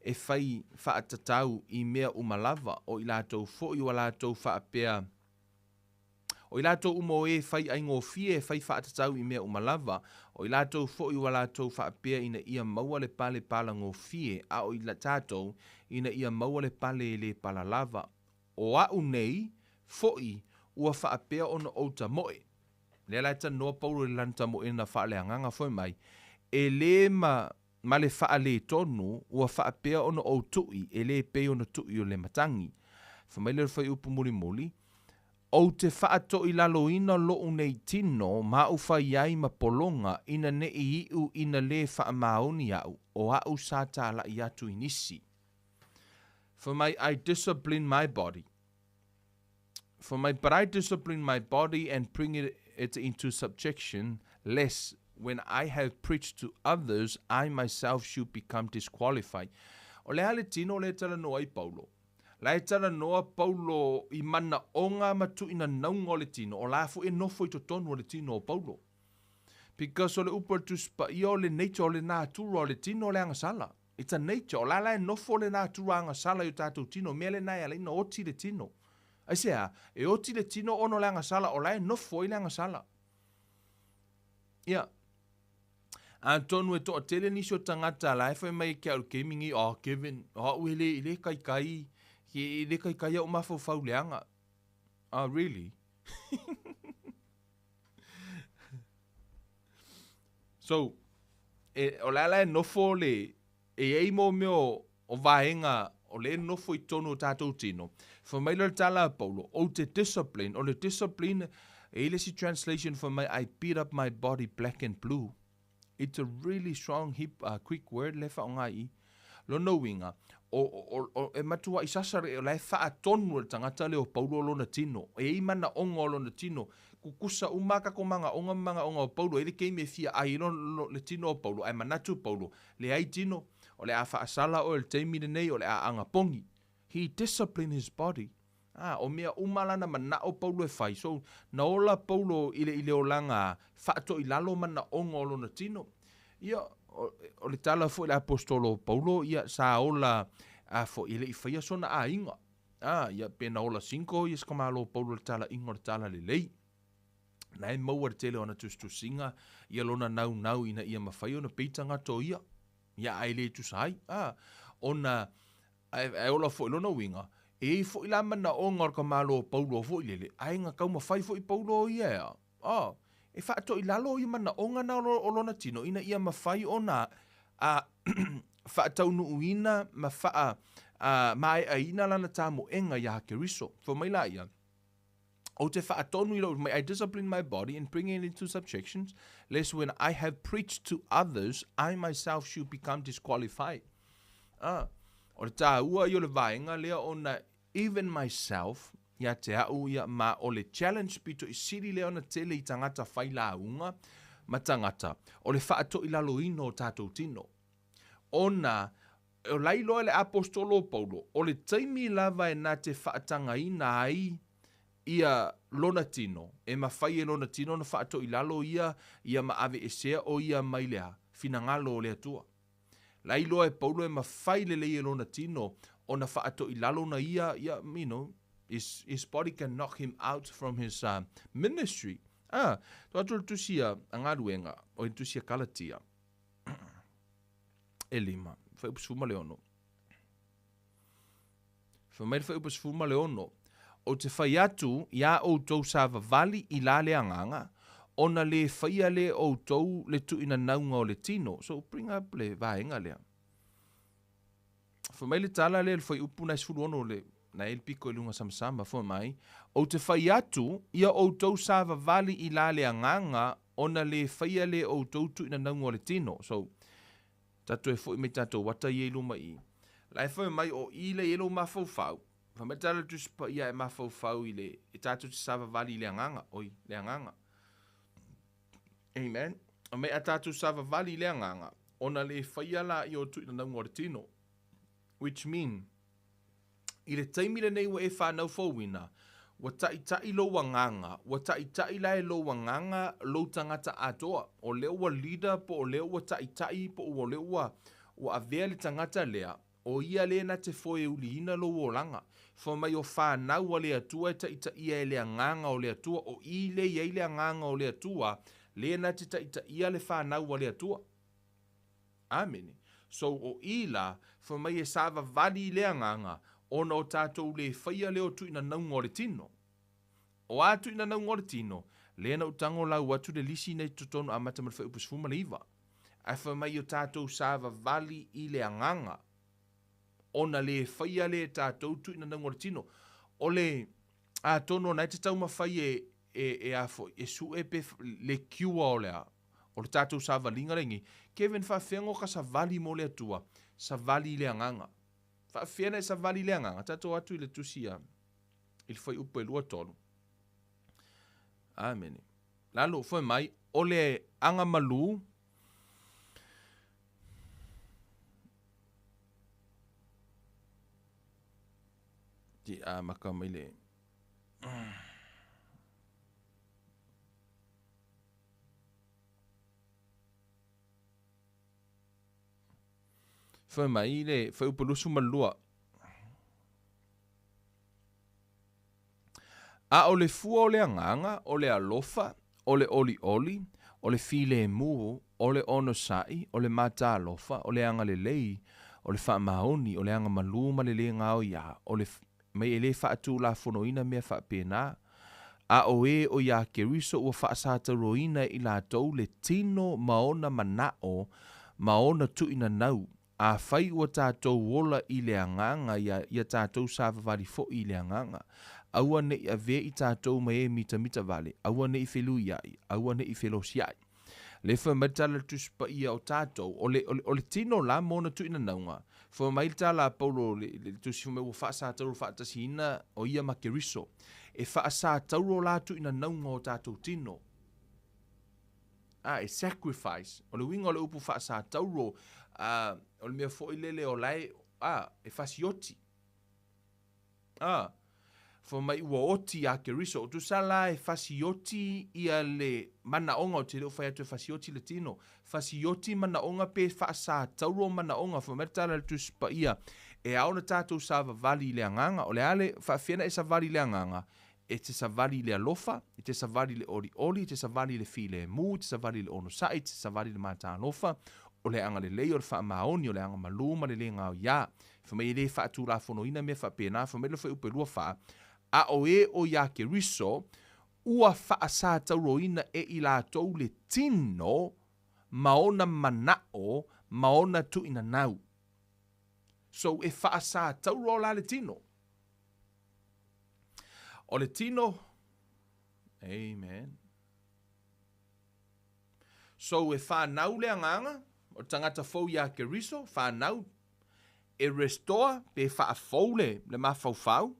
e fai faatatau i mea uma lava, o i latou foi ua latou faapea, O i latou uma o e fai aigofie e fai faatatau i mea uma lava, o i latou foi ua latou faapea ina ia maua le pale palagofie, a o i tatou ina ia maua le pale e le pala lava. O a'u nei foi ua faapea ona ou tamoe. Lea la e talanoa Paulo i le lana tamoega faaleagaga foi mai, e le ma ma le faaletonu ua faapea ona ou tu'i, e le pei ona tu'i o le matagi. Fai mai lea o le fuaiupu mulimuli, Ou te faatoilaloina lo'u nei tino ma a'u fai ai ma pologa ina ne'i iʻu ina lē faamaoni a'u, o a'u sa tāla'i atu i nisi. Fai mai, I discipline my body. Fai mai, but I discipline my body and bring it, it into subjection, lest when I have preached to others, I myself should become disqualified. O le a le tino lea e talanoa ai Paulo? La e talanoa Paulo i manaoga ma tuuinanauga o le tino, o la foi e nofo i totonu o le tino o Paulo. Because o le upu a le Tusi Paia o le nature, o le natura o le tino o le agasala. It's a nature. O la la e nofo le natura agasala i o tatou tino, mea lena e ala ai ona oti le tino. Aisea? E oti le tino ona o le agasala, o la e nofo ai le agasala. Ia. Atonu e toatele nisi o tagata la e fai mai ke au kemi ngi, oh Kevin, o au e le, i le kaikai, i le kaikai au mafaufau leaga. Oh, really? So, e, o le a la e nofo le, e i ai mo mea o, o vaega o le nofo i totonu o tatou tino. Fai mai lea o le tala a Paulo, ou te discipline, o le discipline, e i ai le isi translation fai mai, I beat up my body black and blue. It's a really strong hip, Greek word le whaonga i. Lona uiga, o, o, o, e matua'i sasare, o la e faatonu e le tagata lea o Paulo lona tino. E i ai manaoga o lona tino. Kukusa uma lava kako magaoga ma magaoga o Paulo, e i ai le keimi e fia ai lo, lo, le tino o Paulo, ae manatu Paulo, leai tino, o le a faasala oe i le taimi lenei, o le a agapogi. He disciplined his body. Ā, o mea uma lana manaʻo Paulo e fai. So, na ola Paulo i le i le olaga faatoilalo manaʻoga o lona tino. Ia, o, o le tala foi le aposetolo o Paulo, ia, sa ola a foi e le i faia sona aiga. Ā, ia, pe na ola single ia se kamalo o Paulo i le talaiga o le talalelei. Na e maua le tele o ana tusitusiga, ia lona naunau ina ia mafai ona pei tagata o ia. Ia, ae le tusa ai. Ā, ona, Ae, ae ola foi lona uiga, e i ai foi la manaoga o le tamālo o Paulo foi lele, ae na taumafai foi Paulo ia ea, oh, e faatoilalo ia manaoga na o lona tino ina ia mafai ona a faataunuuina ma faa a maeaina lana tamoega iā Keriso. Fai mai la ia, Ou te faatonu i lou, may I discipline my body and bring it into subjections, lest when I have preached to others, I myself should become disqualified. Ah, o le tāua ia o le vaega lea ona even myself, ia te au ia ma o le challenge pito i sili lea ona tele i tagata whai lauga ma tagata, o le faatoilaloina o tātou tino. Ona, o la iloa e le aposetolo o Paulo, o le taimi lava e na te faatagaina ai ia lona tino, e mafai e lona tino ona faatoilalo ia, ia ma aveesea o ia mai le a, finagalo o le Atua. La iloa e Paulo e mafai lelei e lona tino ona faatoilalo na ia, ia, you know, his, his body can knock him out from his uh, ministry. Ah, to atu le tusi a, a galuega, o le tusi a Kalatia. E lima, fuaiupu 16. Fai mai le fuaiupu 16, Ou te fai atu iā outou savavali i la le agaga, ona lē faia lē outou le tuuinanauga o le tino. So bring up le vaega lea. Fai mai le tala lea le fuaiupu nai 16 le na e le piko i luga samasama, fai mai, Ou te fai atu, ia outou savavali i la le agaga, ona lē faia lē outou tuuinanauga o le tino. So, tatou e foi mai tatou ata ia i luma i. La e fai mai o i le i lou mafaufau. Fai mai tala le Tusi Paia e mafaufau i le, e tatou te savavali i le agaga, oi, le agaga. Amen. Fai mai a tatou savavali i le agaga, Ona le faia laia o tuuinanauga o le tino. Which mean, i le taimi lenei ua e fanau fouina, ua taitai lou agaga, ua taitai la e lou agaga lou tagata atoa. O lea ua leader po o lea ua taitai po o lea ua ua avea le tagata lea, o ia lea na te foeuliina lou olaga. Fai mai o fanau a le Atua e taitaia e le Agaga o le Atua, o i lea i ai le Agaga o le Atua, lea na te taitaia le fanau a le Atua. Amene. So o i la, fai mai e savavali i le Agaga, ona o tatou le faia lea o tuinanauga o le tino. O a tuinanauga o le tino, lea na ou tago lau atu le lisi nei totonu amata ma le fuaiupu 19. Ae fai mai o tatou savavali i le Agaga, ona le faia lea e tatou tuinanauga o le tino. O le, atonu o na e te taumafai e, e, e a foi, e sue pe le cure o le a, o le tatou savaliga lenei. Kevin, faafefea ona ka savali mo le Atua? Savali i le Agaga. Faafefea ona e savali i le Agaga? Tatou atu i le tusi a, i le fuaiupu e 23. Amene. Lalo, fai mai, o le agamalu, Te amata mai le... Fai mai le fuaiupu 22. A o le fua o le agaga, o le alofa, o le olioli, o le filemu, o le onosai, o le mataalofa, o le agalelei, o le faamaoni, o le agamalu ma le le gaoiā, o le mai e le faatulafonoina mea faapena, a o e o iā Keriso ua faasatauroina e i latou le tino ma ona manao ma ona tuuinanau, Afai ua tatou ola i le agaga, ia, ia tatou savavali foi i le agaga. Aua ne i avea i tatou ma e mitamita vale, aua ne i feluiai, aua ne i felosiai. Le fai mai le tala a le Tusi Paia o tatou, o le, o le, o le tino la ma ona tuuinanauga. Fai mai le tala a Paulo le, le, le Tusi fai mai ua faasatauro faatasiina o ia ma Keriso. E faasatauro la tuuinanauga o tatou tino. A, e sacrifice. O le uiga o le upu faasatauro, a, o le mea foi lele o la e, a, e fasioti. A, fai mai ua oti iā Keriso. O tusa la e fasioti ia le manaoga, ou te le o fai atu e fasioti le tino. Fasioti manaoga pe faasatauro manaoga. Fai mai le tala a le Tusi Paia, e ao ona tatou savavali i le agaga. O le a le faafefea ona e savali i le agaga? E te savali i le alofa, e te savali i le olioli, e te savali i le filemu, e te savali i le onosai, e te savali i le matalofa, o le agalelei, o le faamaoni, o le agamalu ma le le gaoiā. Fai mai e le faatulafonoina mea faapena, fai mai le fuaiupu e 24, A o e o iā Keriso, ua faasatauroina e i latou le tino ma ona manao ma ona tuuinanau. So, e faasatauro la le tino. O le tino, amen. So e whanau le agaga, o le tagata fou iā Keriso, whanau, e restore, pe whaafou le, le mafaufau,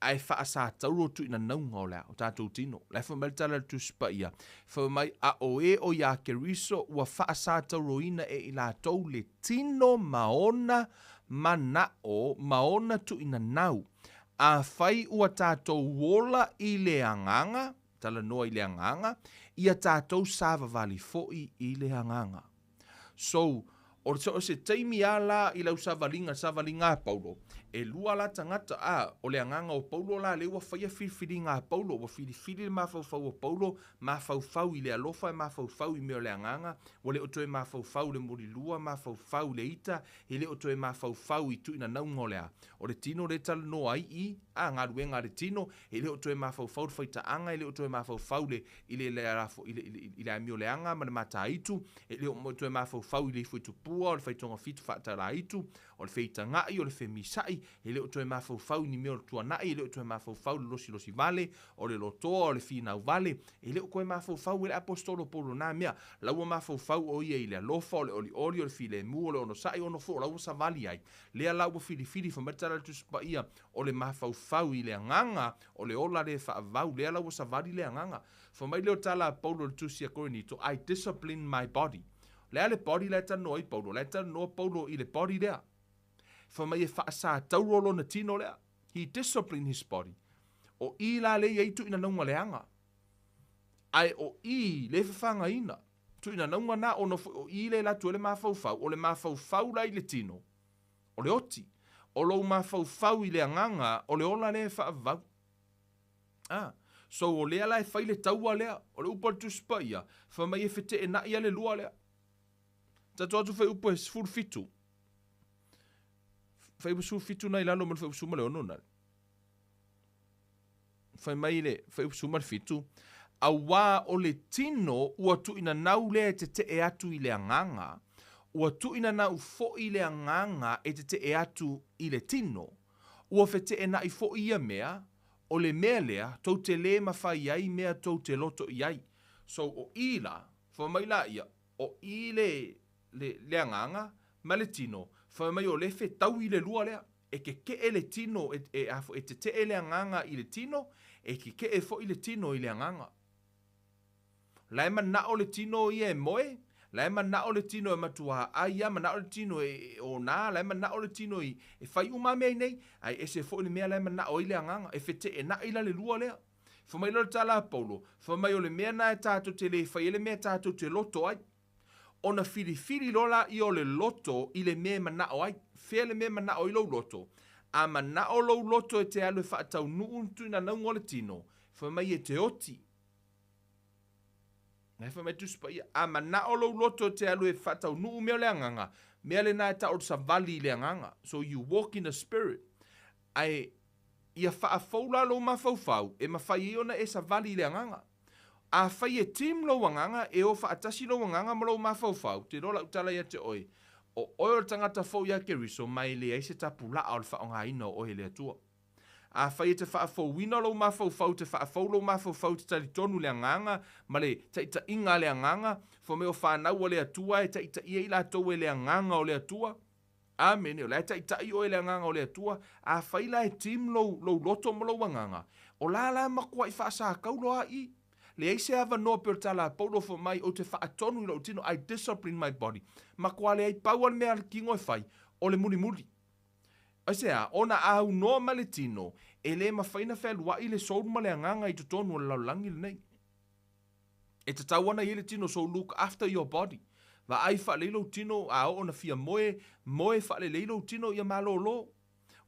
ae faasatauro tuuinanauga o le a, o tatou tino. La e fai mai le tala a le Tusi Paia, fai mai, a o e o iā Keriso ua faasatauroina e i latou le tino ma ona manao ma ona tuuinanau. Afai ua tatou ola i le agaga, talanoa i le agaga, ia tatou savavali foi i le agaga. So, o so o se taimi a la i lau savaliga, savaliga a Paulo, e lua la tagata, a, o le agaga o Paulo la lea ua faia filifiliga a Paulo, ua filifili le mafaufau o Paulo, mafaufau i le alofa, e mafaufau i mea o le agaga, ua le o toe mafaufau i le mulilua, mafaufau i le ita, e le o toe mafaufau i tuuinanauga o le a, o le tino lea e talanoa ai i, a, galuega a le tino, e le o toe mafaufau i le faitaaga, e le o toe mafaufau le, i le, le, i le, i le amioleaga ma le mataitu, e le o toe mafaufau i le ifo i tupua, o le faitogafito faatalaitu, o le feitaga'i, o le femisa'i, e le o toe mafaufau i ni mea o le tuana'i, e le o toe mafaufau i le losilosi vale, o le lotoa, o le finau vale, e le o toe mafaufau e le Aposetolo Paulo na mea. La ua mafaufau o ia i le alofa, o le olioli, o le filemu, o le onosai, ono foi o la ua savali ai. Lea la ua filifili fai mai le tala a le Tusi Paia, o le mafaufau i le agaga, o le ola le faavau, lea la ua savali le agaga. Fai mai lea o le tala a Paulo i le Tusi a Korinito, I discipline my body. Le a le body la e talanoa ai Paulo? La e talanoa Paulo i le body lea. Fai mai e faasatauro lona tino lea. He disciplined his body. O i la lea e i ai tuuinanauga leaga. Ae o i le fafagaina. Tuuinanauga na ona foi o i le alu atu ai le mafaufau. O le mafaufau la i le tino, o le oti. O lou mafaufau i le agaga, o le ola lea e faavavau. Ah, so o lea la e fai le taua lea. O le upu a le Tusi Paia, fai mai e feteenai a le lua lea. Tatou atu fuaiupu e 17. Fuaiupu 17 na i lalo ma le fuaiupu 16 na. Fai mai le fuaiupu 17, auā o le tino ua tuuinanau lea e tetee atu i le agaga, ua tuuinanau foi le agaga e tetee atu i le tino. Ua feteenai foi ia mea, o le mea lea, tou te lē mafai ai mea tou te loto i ai. So, o i la, fai mai laia, o i le, le, le agaga ma le tino, fai mai o le fetaui le lua lea. E kekeʻe le tino, e, e, a foi, e tetee le agaga i le tino, e kekeʻe foi le tino i le agaga. La e manao le tino ia e moe, la e manao le tino e matuā ai a, manao le tino e onā, la e manao le tino i e fai uma mea i nei, ae ese foi le mea la e manao ai le agaga, e feteenai la le lua lea. Fai mai lea o le tala a Paulo, fai mai o le mea na e tatou te le fai ai le mea tatou te loto ai. Ona filifili loa laia o le loto i le mea e manao ai. Fea le mea e manao ai lou loto? A manao lou loto e te alu e faataunuu le tuinanauga o le tino, fai mai e te oti. Na fai mai Tusi Paia, a manao lou loto e te alu e faataunuu mea o le agaga, mea lena e tau o le savali i le agaga. So you walk in the spirit. Ae ia faafou la lou mafaufau e mafai ai ona e savali i le agaga. Afai e team lou agaga, e o faatasi lou agaga ma lou mafaufau, te iloa lau tala ia te oe, o oe o le tagata fou ia Keriso, ma e leai se tapulaa o le faaaogaina o oe e le Atua. Afai e te faafouina lou mafaufau, te faafou lou mafaufau i te talitonu i le agaga ma le taitaiga a le agaga, fai mai o fanau a le Atua e taitaia i latou e le agaga o le Atua. Amene, o la e taitai oe e le agaga o le Atua. Afai la e team lou, lou loto ma lou agaga, o la la e matuai faasakaulo a i. Leai se avanoa pei o le tala a Paulo fai mai, ou te faatonu i lou tino, I discipline my body. Matua leai pau a le mea a le tino e fai, o le mulimuli. Aisea? Ona a aunoa ma le tino, e le mafai ona fealuai le soul ma le agaga i totonu o le lalolagi lenei. E tatau ana i ai le tino, so look after your body. Vaai faalelei lou tino, a oo ona fia moe, moe faalelei lou tino ia malōlō.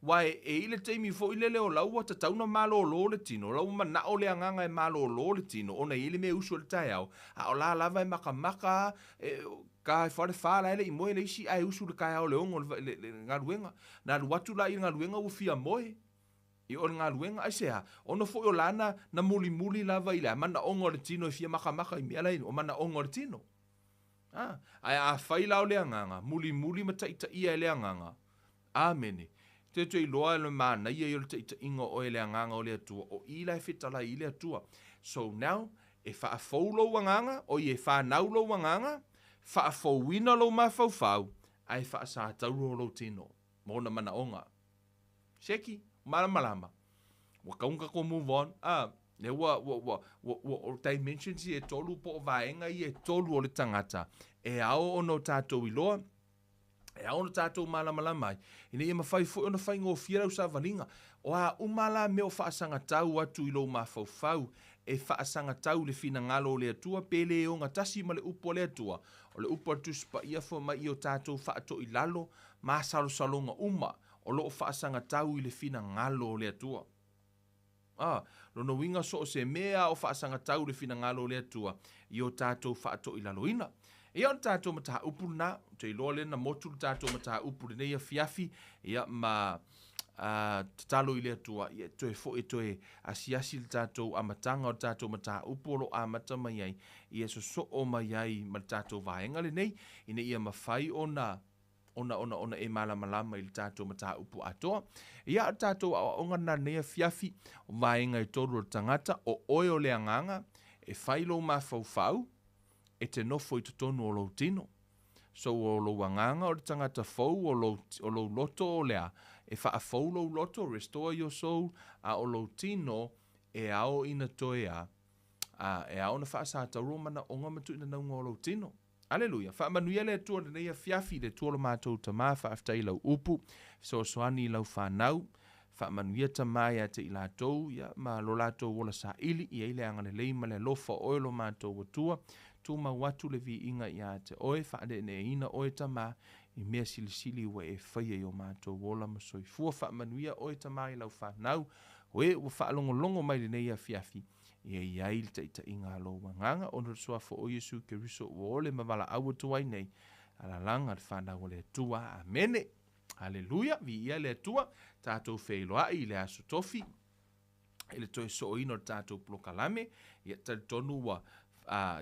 Aua e i ai le taimi foi lele o la ua tatau ona malōlō le tino, o la ua manaʻo le agaga e malōlō le tino, ona e i ai le mea e usu ai le taeao, a o la lava e makamaka a, e, ka e fale fa la e le i moe le isi ae usu i le taeao le 6 le, le, le galuega. Na alu atu la i le galuega ua fia moe i o le galuega. Aisea? Ona foi o lana na mulimuli lava i le a manaoga o le tino e fia makamaka i mea la o manaoga o le tino. Ah, ae afai la o le agaga, mulimuli ma taitaia e le agaga. Amene. Te toe iloa e le manaia ia o le taitaiga o oe e le agaga o le Atua, o i la e fetalai i le Atua. So now, e faafou lou agaga, oi e fanau lou agaga, faafouina lou mafaufau, ae faasatauro lou tino ma ona manaoga. Seki, malamalama. Ua tatau ona tatou move on. Ah, lea ua, ua, ua, ua, ua, o dimensions ia e tolu po o vaega ia e tolu o le tagata e ao ona o tatou iloa, e ao ona tatou malamalama ai, ina ia mafai foi ona faigofie lau savaliga. O a uma la mea o faasagatau atu i lou mafaufau, e faasagatau i le finagalo o le Atua, pe le ogatasi ma le upu a le Atua. O le upu a le Tusi Paia fai mai i o tatou faatoilalo masalosaloga uma o lo o faasagatau i le finagalo o le Atua. A, lona uiga so o se mea o faasagatau i le finagalo o le Atua i o tatou faatoilaloina. Ia o le tatou mataupu lena, ou te iloa lea na motu le tatou mataupu i lenei afiafi, ia ma a, tatalo i le Atua, ia toe foi e toe asiasi le tatou amataga o le tatou mataupu o lo o amata mai ai, ia sosoo mai ai ma le tatou vaega lenei, ina ia mafai ona ona, ona, ona e malamalama i le tatou mataupu atoa. Ia, o le tatou aoaoga lena lenei afiafi, o vaega e tolu o le tagata, o oe o le agaga, e fai lou mafaufau, e te nofo i totonu o lou tino. So o lou agaga o le tagata fou, o lou, o lou loto o le a, e faafou lou loto, restore your soul, a o lou tino e ao ina toe a, a e ao ona faasatauro manaoga ma tuuinanauga o lou tino. Aleluia! Faamanuia le Atua i lenei afiafi, le Atua o lo matou Tama, faafetai i lau upu, fesoasoani i lau fanau, faamanuia Tama ia te i latou, ia, ma lo latou ola saili, i ai le agalelei ma le alofa o oe lo matou Atua, tumau atu le viiga ia te oe, faaneeneeina oe Tama, i mea silisili ua e faia i o matou ola ma soifua, faamanuia oe Tama i lau fanau, o e ua faalogologo mai lenei afiafi, ia i ai le taitaiga a lou Agaga, ona o le Suafa o Iesu Keriso ua ole ma valaau atu ai nei, alalaga le fanau a le Atua. Amene. Aleluia, viia le Atua, tatou feiloai i le aso tofi, i le toe sooina o le tatou polokalame, ia talitonu ua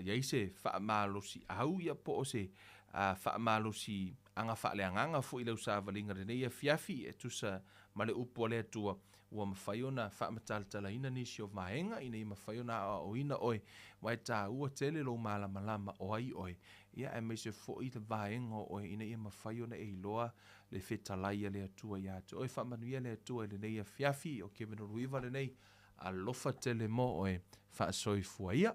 i ai se faamalosiau ia po o se faamalosi aga faaleagaga foi i lau savaliga i lenei afiafi e tusa ma le upu a le Atua ua mafai ona faamatalatalaina nisi o vaega ina ia mafai ona aoaoina oe, aua e taua tele lou malamalama o ai oe, ia aemaise foi le vaega o oe ina ia mafai ona e iloa le fetalai a le Atua ia te oe. Faamanuia le Atua i lenei afiafi, o Kevin Oluiva lenei, alofa tele mo oe, faasoifua ia.